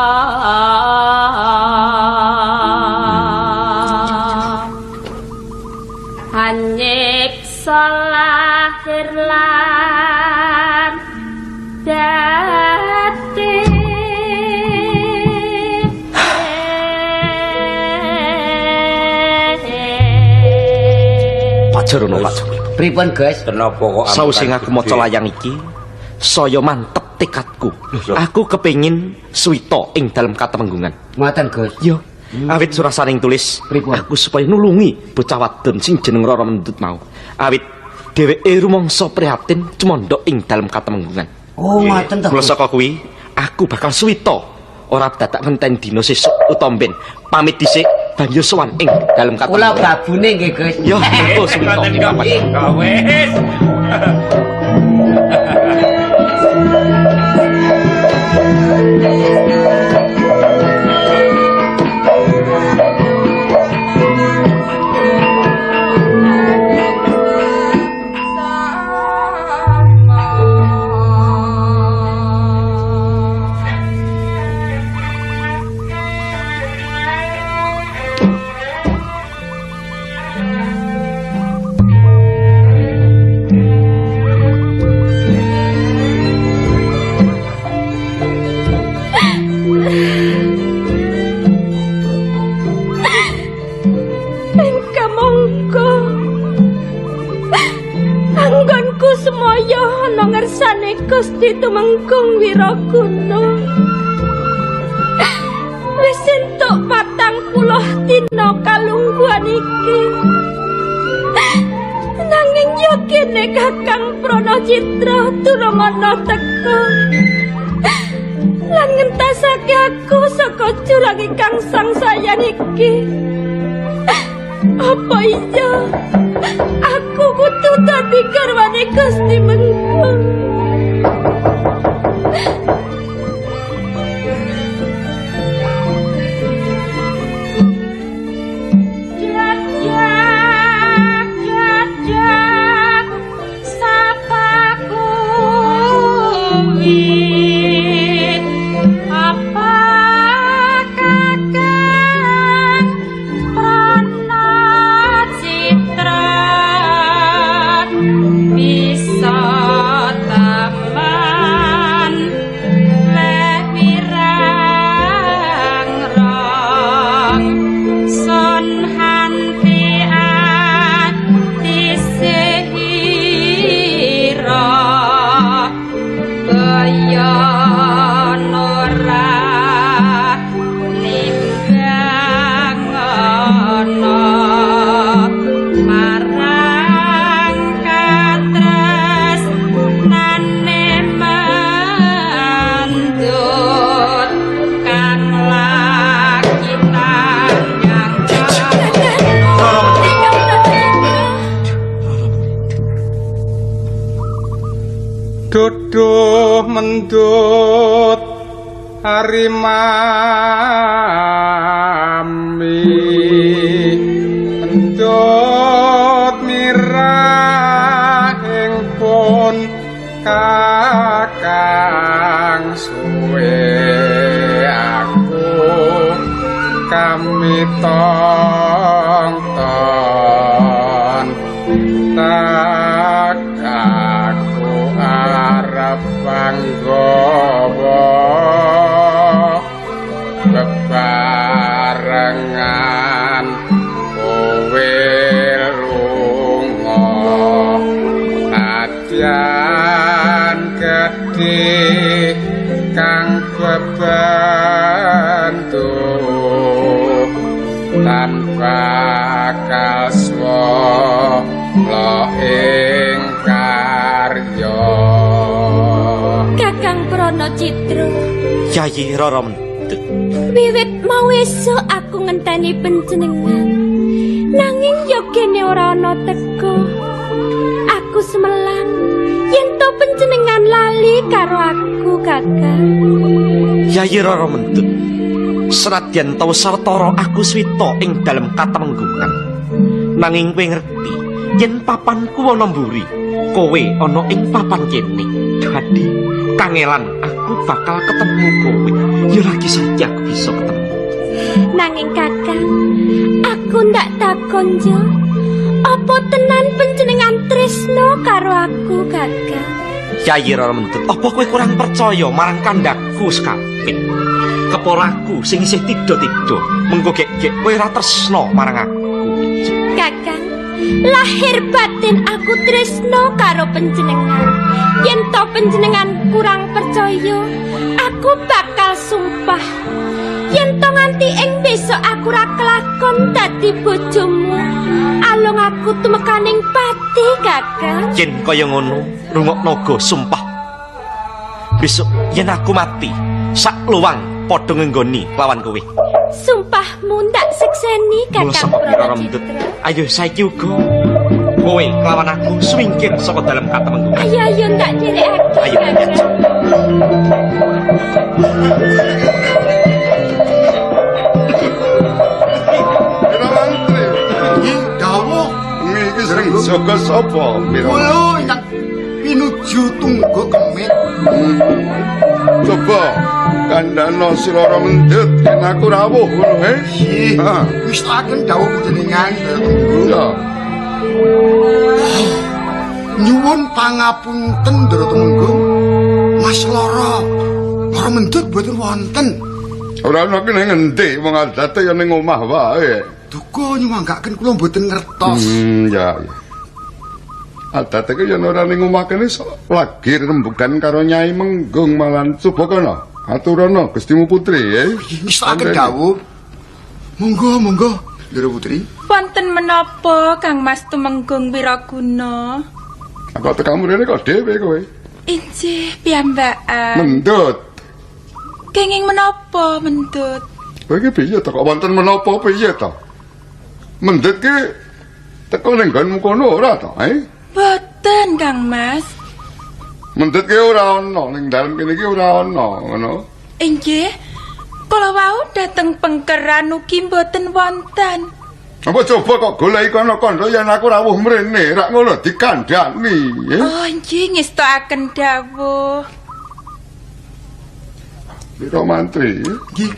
Aja rono Pak Jokowi. Pripun, Gus? Kenapa kok Sawise aku maca layang iki, saya mantep tekadku. Aku kepengin suwita ing dalem katemenggungan. Ngoten, Gus. Yo. Awit surasaning tulis, aku supaya nulungi bocah wadon sing jeneng Roro Mendut mau. Awit dheweke rumangsa prihatin cemandhok ing dalem katemenggungan. Oh, ngoten to. Mula saka kuwi, aku bakal suwita ora dadak ngenteni dina sesuk utawa mben. Pamit dhisik banjur sowan ing dalem Kula katemenggungan. babune nggih, Gus. Yo, mengko suwita. Wis. Kamangka anggonku semaya ana ngersane Gusti Tumenggung Wiraguna. Wis entuk 40 dina kalungguhan iki. Nanging yo kene Kakang Pranacitra durung ana teka. Lan ngentasake aku saka jurang ingkang sangsayan iki. Apa iya? Aku kudu dadi garwane Gusti Menggung. Jak jak jak jak sapaku wit apa kakang Pranacitra bisa taman leh wirang rong sun hanti ati sehira kaya ora nimbang ana marang katresnane mendut kang lagi tanyang. Duduh mendut arimami mendut mirah pun kakang suwe aku kami tonton tak aku arep panggawa bebarengan kowe lunga nadyan gedhe kang bebentu tanpa kaswa ing karya. Kakang Pranacitra, Yayi Roro Mendut. Wiwit mau esuk aku ngenteni panjenengan. Nanging yo kene ora ana teka. Aku semelang yen to panjenengan lali karo aku, Kakang. Yayi Roro Mendut. Senadyan tau sawetara aku swita ing dalem katemenggungan. Nanging kowe ngerti yen papanku ana mburi, kowe ana ing papan kene. Dadi kangelan aku bakal ketemu kowe. Ya lagi saiki aku bisa ketemu. Nanging Kakang, aku ndak takon yo. Apa tenan panjenengan tresno karo aku, Kakang? Yayi Roro Mendut, apa kowe kurang percaya marang kandhaku sekapit? Keporaku sing isih tido-tido, mengko gek-gek kowe ora tresno marang aku. Kakang, Lahir batin aku tresno karo panjenengan. Yen to panjenengan kurang percaya, aku bakal sumpah. Yen to nganti ing besok aku ra kelakon dadi bojomu, alung aku tumekaning pati, Kakang. Yen kaya ngono, rungokno go sumpah. Besok yen aku mati, sak luwang padha ngenggoni lawan kowe. Sumpahmu ndak sekseni, Mula Kakang sapa Rara Mendut. Pranacitra. Ayo saiki uga kowe kelawan aku swingkir saka dalem katemenggungan. Ayo ayo ndak dherekake. Ayo, Kakang. Pira Mantri? Nggih, dawuh. Iki sing jaga sapa? Pira? Kula ingkang pinuju tunggu kemit. Coba kandhano si Rara Mendut yen aku rawuh ngono he. Nggih, mestakaken dawuh panjenengan Ndara Tumenggung. Ya. Nyuwun pangapunten Ndara Tumenggung. Mas Lara, Rara Mendut boten wonten. Ora ana ki ning endi wong adate ya ning omah wae. Duka nyuwanggaken kula mboten ngertos. Ya. Adate ki yen ora ning omah kene sok lagi rembugan karo Nyai Menggung malan coba kono. Aturana Gustimu Putri eh. Mestakaken dawuh. Monggo, monggo, Ndara Putri. Wonten menapa Kang Mas Tumenggung Wiraguna? Aku tekamu rene kok dhewe kowe. Injih piyambakan. Mendut. Kenging menapa Mendut? Kowe iki piye to kok wonten menapa piye to? Mendut ki teko ning nggonmu kono ora to, eh? Boten Kang Mas. Mendut ki ora ana ning dalem kene iki ora ana, ngono. Inggih. Kala wau dateng pengkeran ugi mboten wonten. Apa coba kok goleki kono kandha yen aku rawuh mrene, rak ngono dikandhani, eh? Oh, inggih ngestokaken dawuh. Pira mantri? Nggih.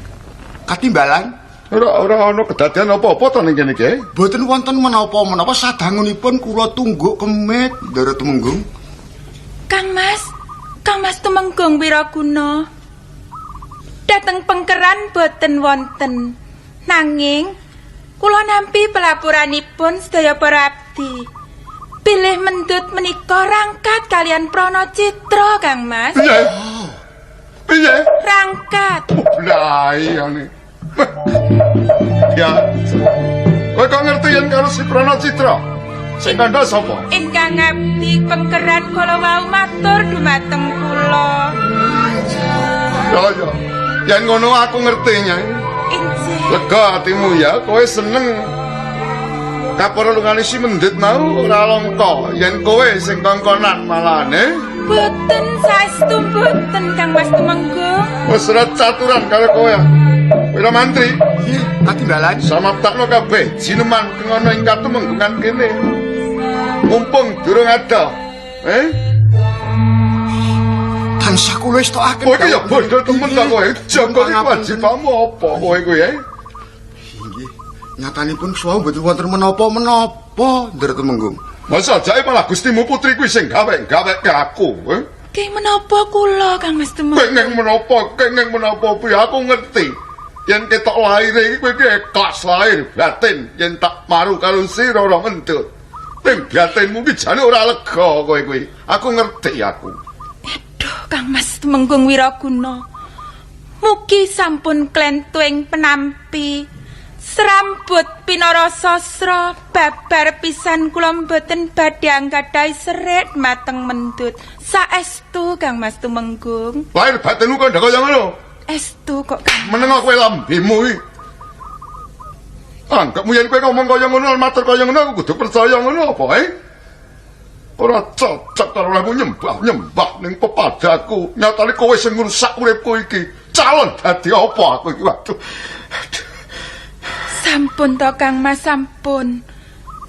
Katimbalan Ora ana kedadian apa-apa to ning kene iki. eh? boten wonten menapa-menapa sadangunipun kula tungguk kemit Ndara Tumenggung. Kang Mas, Kang Mas Tumenggung Wiraguna. Dateng pengkeran boten wonten. Nanging kula nampi pelaporanipun sedaya para abdi. Bilih Mendut menika rangkat kalian Pranacitra, Kang Mas. Piye? Piye? Rangkat. Blayane. Ya. Kowe kok ngerti yen karo si Pranacitra? Sing kandha sapa? Ingkang abdi pengkeran kala wau matur dumateng kula. Ya ya. Yen ngono aku ngerti, Nyai. Injih. Lega atimu ya, kowe seneng kapara lungane si Mendut mau ora langka yen kowe sing kongkonan malahane. Boten saestu boten Kang Mas Tumenggung. Wis ora caturan karo kowe. Wira mantri, Nggih, katimbalan. samaptakno kabeh jineman kang ana ing katumenggungan kene. Mumpung durung ada. Eh? Tansah kula estokaken. Kowe iki ya bodoh temen ta kowe. Jaga iki kewajibanmu apa kowe kuwi, eh? Nggih. Nyatanipun suwau mboten wonten menapa-menapa Ndara Tumenggung. Masa jake malah Gustimu Putri kuwi sing gawe-gaweke aku, eh? Keng menapa kula Kang Mas Tumenggung? Kenging menapa, kenging menapa piye aku ngerti. Yen ketok lahire iki kowe iki ikhlas lahir batin yen tak maru karo sira ora Mendut. Ning batinmu ki jane ora lega kowe kuwi. Aku ngerti aku. Aduh, Kang Mas Tumenggung Wiraguna. Mugi sampun klentuing penampi. Serambut pinara sasra babar pisan kula mboten badhe anggadhahi serit mateng Mendut. Saestu Kang Mas Tumenggung. Lahir batinmu kandha kaya ngono. Estu kok Kang. Meneng kowe lambemu iki. Anggapmu yen kowe ngomong kaya ngono, matur kaya ngono aku kudu percaya ngono apa, eh? Ora cocok karo lehmu nyembah-nyembah ning pepadaku. Nyatane kowe sing ngrusak uripku iki. Calon dadi apa aku iki? Waduh. Sampun to Kang Mas sampun.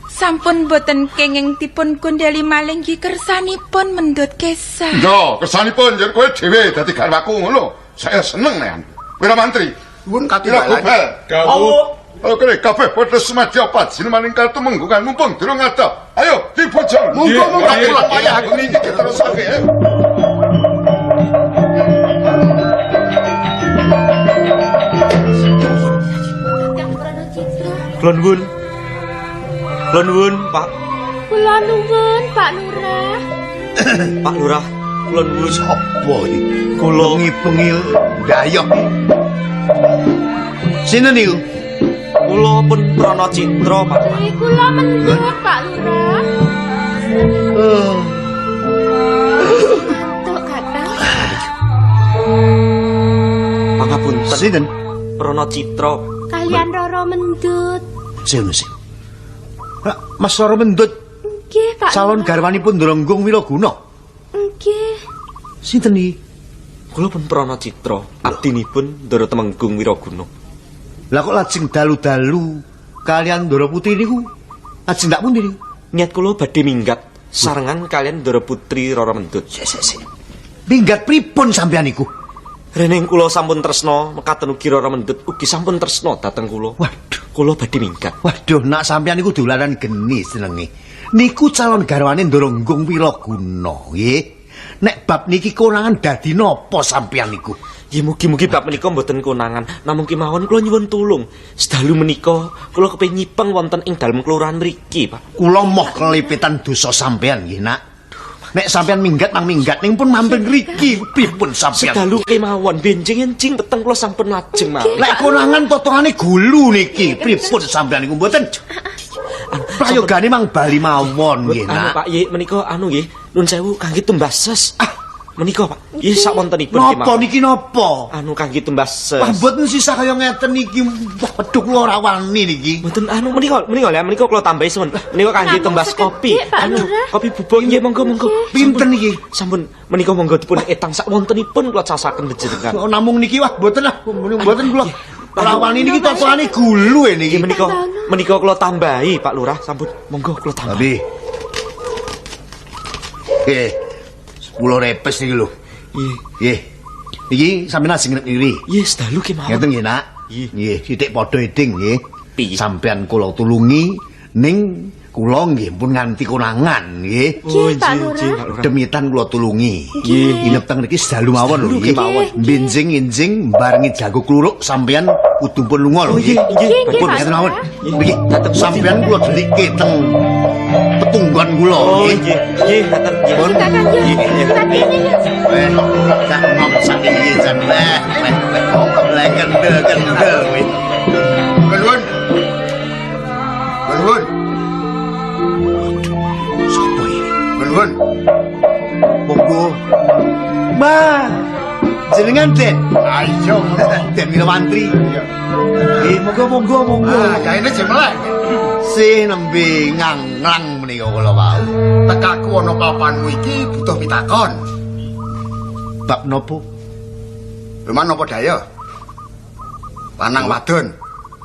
Sampun boten kenging dipun gondeli malih nggih kersanipun Mendut kesah. Yo, kersanipun yen kowe dhewe dadi garwaku ngono. Saya seneng nek. Wira mantri, Nuwun Wira katimbalan. gobel. Dawuh. Oke, kabeh padha semadya pajineman ing katumenggungan mumpung durung ada. Ayo, dibojong. Monggo, monggo. Payah aku iki diterusake. Eh. Kula nuwun. Kula nuwun, Pak. Kula nuwun, Pak Lurah. Pak Lurah, kula nuwun. Sapa iki? Kula bengi-bengi ndayok. Sinten niku? Kula pun Prana Citra, Pak Lurah. Kula mendut, Pak Lurah. Ngantuk, Kakang. Pangapunten. Sinten? Prana Citra. Kalian Roro Mendut. Sinten sih? Mas Roro Mendut. Nggih, Pak. Calon garwanipun Ndrenggung Wiraguna. Nggih. Sinten iki? Kula pun Prana Citra, abdinipun Ndara Temenggung Wiraguna. Lah kok lajeng dalu-dalu kalian Ndara Putri niku? Lajeng ndak pundi niku? Niat kula badhe minggat sarengan kalian Ndara Putri Roro Mendut. Sik sik sik. Minggat pripun sampeyan niku? Rening kula sampun tresna mekaten ugi Roro Mendut ugi sampun tresna dhateng kula. Waduh, kula badhe minggat. Waduh, nak sampeyan niku dolanan geni senenge. Niku calon garwane Ndrenggung Wiraguna, nggih. Nek bab niki konangan dadi napa sampeyan niku? Nggih, mugi-mugi bab menika mboten konangan. Namung kemawon kula nyuwun tulung. Sedalu menika kula kepengin nyipeng wonten ing dalem kelurahan mriki, Pak. Kula moh kelipitan dosa sampeyan nggih, Nak. Nek sampeyan minggat mang minggat ning pun mampir ngriki pripun sampeyan? Sedalu kemawon benjing-enjing peteng kula sampun lajeng mawon. Lek konangan totongane gulu niki pripun sampeyan niku mboten? Prayogane mang bali mawon nggih, Anu Nak. Pak Yi menika anu nggih, nun sewu kangge tumbas ses. Ah, menika Pak. Nggih sakwontenipun Napa niki napa? Anu kangge tumbas ses. Wah, mboten sisah kaya ngeten niki. Wah, wedhuk kula ora wani niki. Mboten anu menika menika lha menika kula tambahi suwun. Menika kangge tumbas kopi. Anu kopi bubuk nggih monggo monggo. Pinten niki? Sampun menika monggo dipun etang sakwontenipun kula casaken panjenengan. Oh, namung niki wah mboten lah, mboten kula. Ora wani niki totongane gulu e niki. Menika menika kula tambahi Pak Lurah, sampun monggo kula tambahi. 10 repes niki lho. Nggih. Nggih. Niki sampeyan ajeng ngriki. Nggih, sedalu kemawon. Ngeten nggih, Nak. Nggih, sithik padha eding nggih. Sampeyan kula tulungi ning kula nggih pun nganti konangan nggih. Nggih, Pak Lurah. Demitan kula tulungi. Nggih. Inep teng mriki sedalu mawon lho nggih. Benjing-enjing barengi jago kluruk sampeyan kudu pun lunga lho nggih. Nggih, Pun Pak ngeten mawon. Lurah. Nggih, sampeyan kula delikke teng petunggon kula Oh, nggih. nggih, nggih, ngaten nggih. Pun. Kakang yo. Eh, cak nom saiki jan leh, leh, leh kendel kendel kuwi. Nuwun. Nuwun. Sopo iki? Nuwun. Monggo. Ma. Jenengan Den. Ayo. Den Wirawantri. Nggih, monggo monggo monggo. Ah, gaene jemeleh. Sih nembe nganglang menika kula wau. Tekaku ana papanmu iki butuh pitakon. Bab nopo? Luman napa daya? Lanang wadon.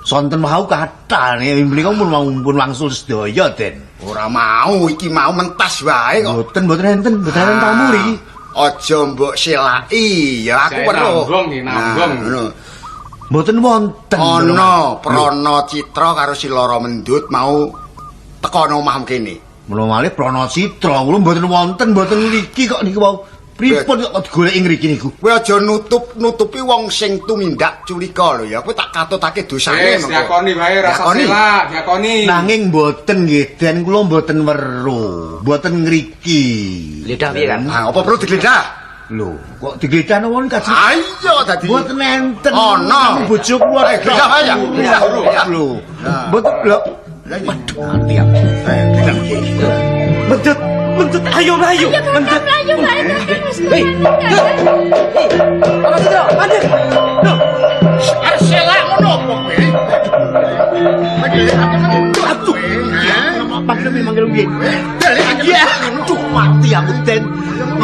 Sonten wau kathah menika pun wangsul sedaya, Den. Ora mau, iki mau mentas wae kok. Mboten mboten enten, mboten enten tamu iki. Aja mbok selaki, ya aku weruh. Nanggung nggih, nanggung. Ngono. Mboten wonten. Ana Prana Citra karo si Lara Mendut mau teko nang omahmu kene. Menawa malih Prana Citra kula mboten wonten, mboten ngriki kok niku wau. Pripun kok digoleki ngriki niku? Kowe aja nutup-nutupi wong sing tumindak culika lho ya. Kowe tak katutake dosane Wis diakoni wae rasa selak, diakoni. Nanging mboten nggih, Den kula mboten weruh, mboten ngriki. Gledah piye, Kang? Ah, apa perlu digledah? Lho, kok digledah napa kaji? Ayo dadi. Mboten enten. Ana. Bojo kula. Gledah wae ya. Gledah. Lho. Mboten lho. Waduh, mati aku. Mendut, mendut, ayo mlayu. Mendut. Mlayu bareng Kakang wis Hei, hei, Prana Citra, mandek. Lho, Arep selak ngono apa kowe? Aduh. Panggil manggil piye? Ya, aduh mati aku, Den.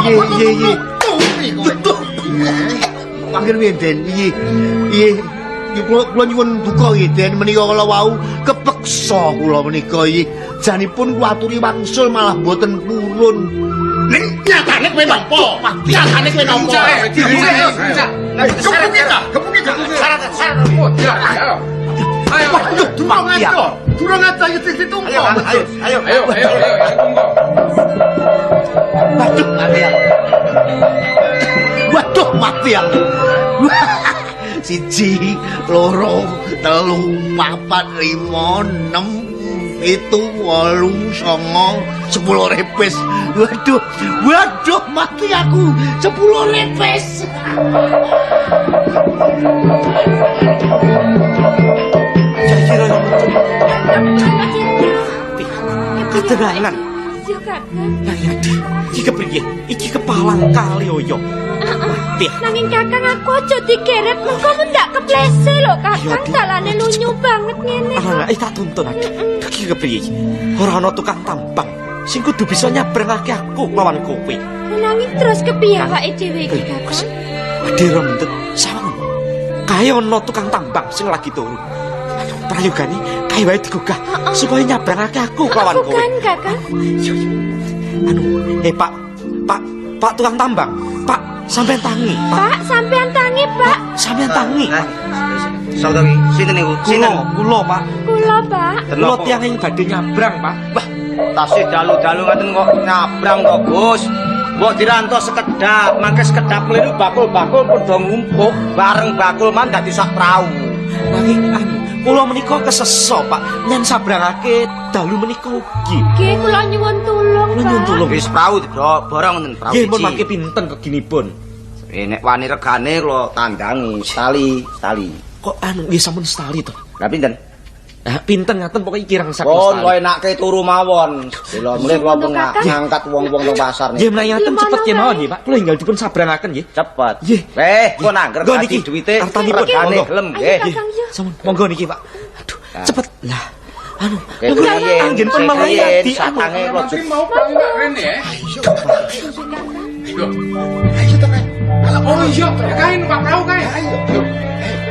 Iya, iya, iya. Panggil piye, Den? Iya. Iya. Kula nyuwun duka nggih, Den, menika kala wau kepeksa kula menika iki. Janipun kula aturi wangsul malah mboten purun. Ning nyatane kowe nampa. Nyatane kowe nampa. Gepuki ta, gepuki ta. Syarat syarat. Ayo. Waduh, durung aja. Durung aja iki ditumpa. Ayo, ayo, ayo, ayo, ayo, Waduh, mati aku. Waduh, mati aku. 1, 2, 3, 4, 5, 6, 7, 8, 9, 10 repes. Waduh, waduh mati aku. 10 repes. Yayi Roro Mendut. Katenangan. Yo Kakang. Lah ya, iki kepriye? Iki kepalang kali oyo. Mati. Nanging Kakang aku aja digeret mengko mendak keplese lho Kakang. Dalane lunyu banget ngene. Alah, tak tuntun Adi. Iki kepriye? Ora ana tukang tambang sing kudu bisa nyabrangake aku lawan kowe. Nanging terus kepiye awake dhewe iki Kakang? Adi Roro Mendut, sawang. Kae ana tukang tambang sing lagi turu. Prayogane kae wae digugah supaya nyabrangake aku lawan kowe. Bukan Kakang. Anu, Pak, Pak tukang tambang. Pak, sampean tangi, Pak. Pak, sampean tangi, Pak. Sampean tangi. Sapa to iki? Sinten niku? Sinten? Kula, Pak. Kula, Pak. Kula tiyang ing badhe nyabrang, Pak. Wah, tasih dalu-dalu ngaten kok nyabrang to, Gus. Mbok dirantos sekedap, mangke sekedap mliru bakul-bakul pun do ngumpuk, bareng bakul man dadi sak prau. Nanging anu, kula menika keseso, Pak. Nyen sabrangake dalu menika ugi. Nggih, kula nyuwun tulung, Kula nyuwun Pak. tulung. Wis prau diborong ngoten prau. Nggih, mun mangke pinten reginipun? Nek wani regane kula tandangi setali, setali. Kok anu nggih sampun setali to? Lah pinten? Lah pinten ngaten pokoke kirang saking Pun setali. kula enake turu mawon. Lha mulih kula ngangkat wong-wong nang pasar Nggih menawi ngaten cepet kemawon nggih, Pak. Kula enggal dipun sabrangaken nggih. Cepet. Nggih. Kok nangger Nggo niki duwite artanipun regane monggo. gelem nggih. Sampun monggo niki, Pak. Aduh, cepet. Lah, anu, anggen pun melayati satange kula Menteri mau balik rene ya. Ayo. Ayo to kae. Oh iya, kae numpak perahu kae.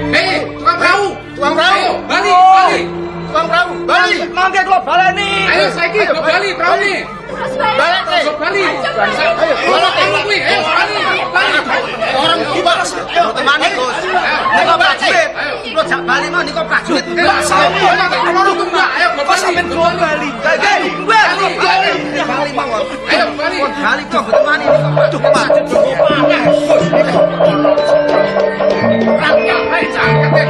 Eh, tukang perahu. Tukang perahu. Ayo, bali, bali. Tukang perahu, bali. Mangke kula baleni. Ayo saiki go bali praune. Balik Go bali. Ayo, balik kuwi. Ayo bali, bali. Orang iki Ayo temani, Gus. Nika prajurit. Kula jak bali mau nika prajurit. Mbak sampean ayo go bali. Sampean go bali. Bali, bali. Bali mawon. Ayo bali. Bali kok mboten wani nika. Aduh, prajurit panah, Gus. Ayo cangkat ya.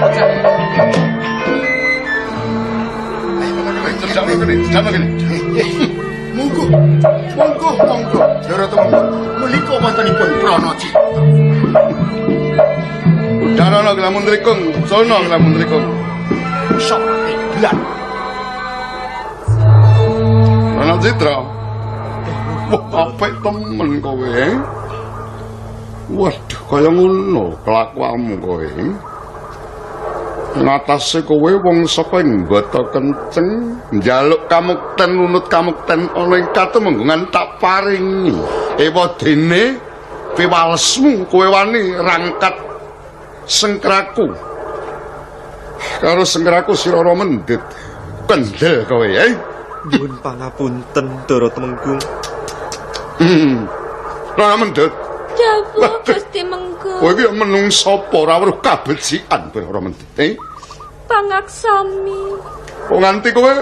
Cedhak kene. Monggo. Monggo, monggo. Ndara tumenggung. Menika wontenipun Pranacitra. Udarana lamun trikung, sono lamun trikung. Sok blan. Pranacitra. Wah, apik temen kowe. Waduh, kaya ngono kelakuanmu kowe. Ngatasé kowe wong saka ing Bata Kenceng njaluk kamukten nunut kamukten ana ing katemenggungan tak paringi. Ewadene piwalesmu kowe wani rangkat sengkraku. Karo sengkraku si Roro Mendut. Kendel kowe, eh? Nyuwun pangapunten Ndara Temenggung. Roro Mendut. Dawuh Gusti Menggung. Kowe iki menungsa apa ora weruh kabecikan kowe Roro Mendut, eh? Pangaksami. Kok nganti kowe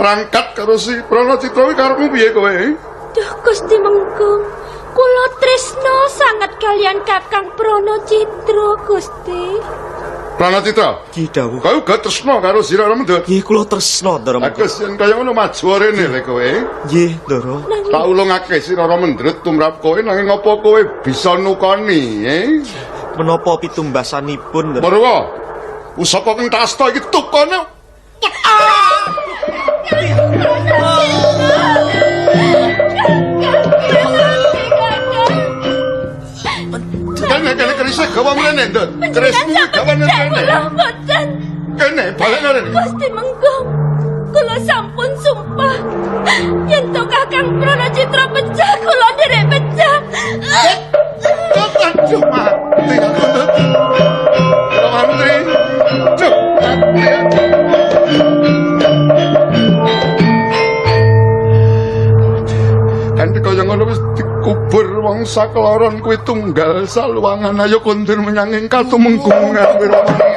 rangkat karo si Pranacitra kuwi karepmu piye kowe? Duh Gusti Menggung, kula tresna sanget kalian Kakang Pranacitra Gusti. Pranacitra, nggih dawuh. Kowe uga tresna karo si Roro Mendut? Nggih kula tresna Ndara Mendut. Agus yen kaya ngono maju rene le kowe. Nggih, Ndara. Tak ulungake si Roro Mendut tumrap kowe nanging apa kowe bisa nukoni, eh? Menapa pitumbasanipun, Ndara? Marwa. Pusaka kang tak asta iki tukone. Kene kene kerise gawa mrene, Ndut. Kerismu gawa mrene. Kula mboten. Kene balik rene. Gusti Menggung, kula sampun sumpah yen to Kakang Pranacitra pecah kula nderek pecah. Aduh mati aku, Ndut. Mantri. Duh, mati aku. Kanthi kaya ngono wis dikubur wong sakloron kuwi tunggal saluwangan ayo kondur menyang ing katumenggungan Wiramaning.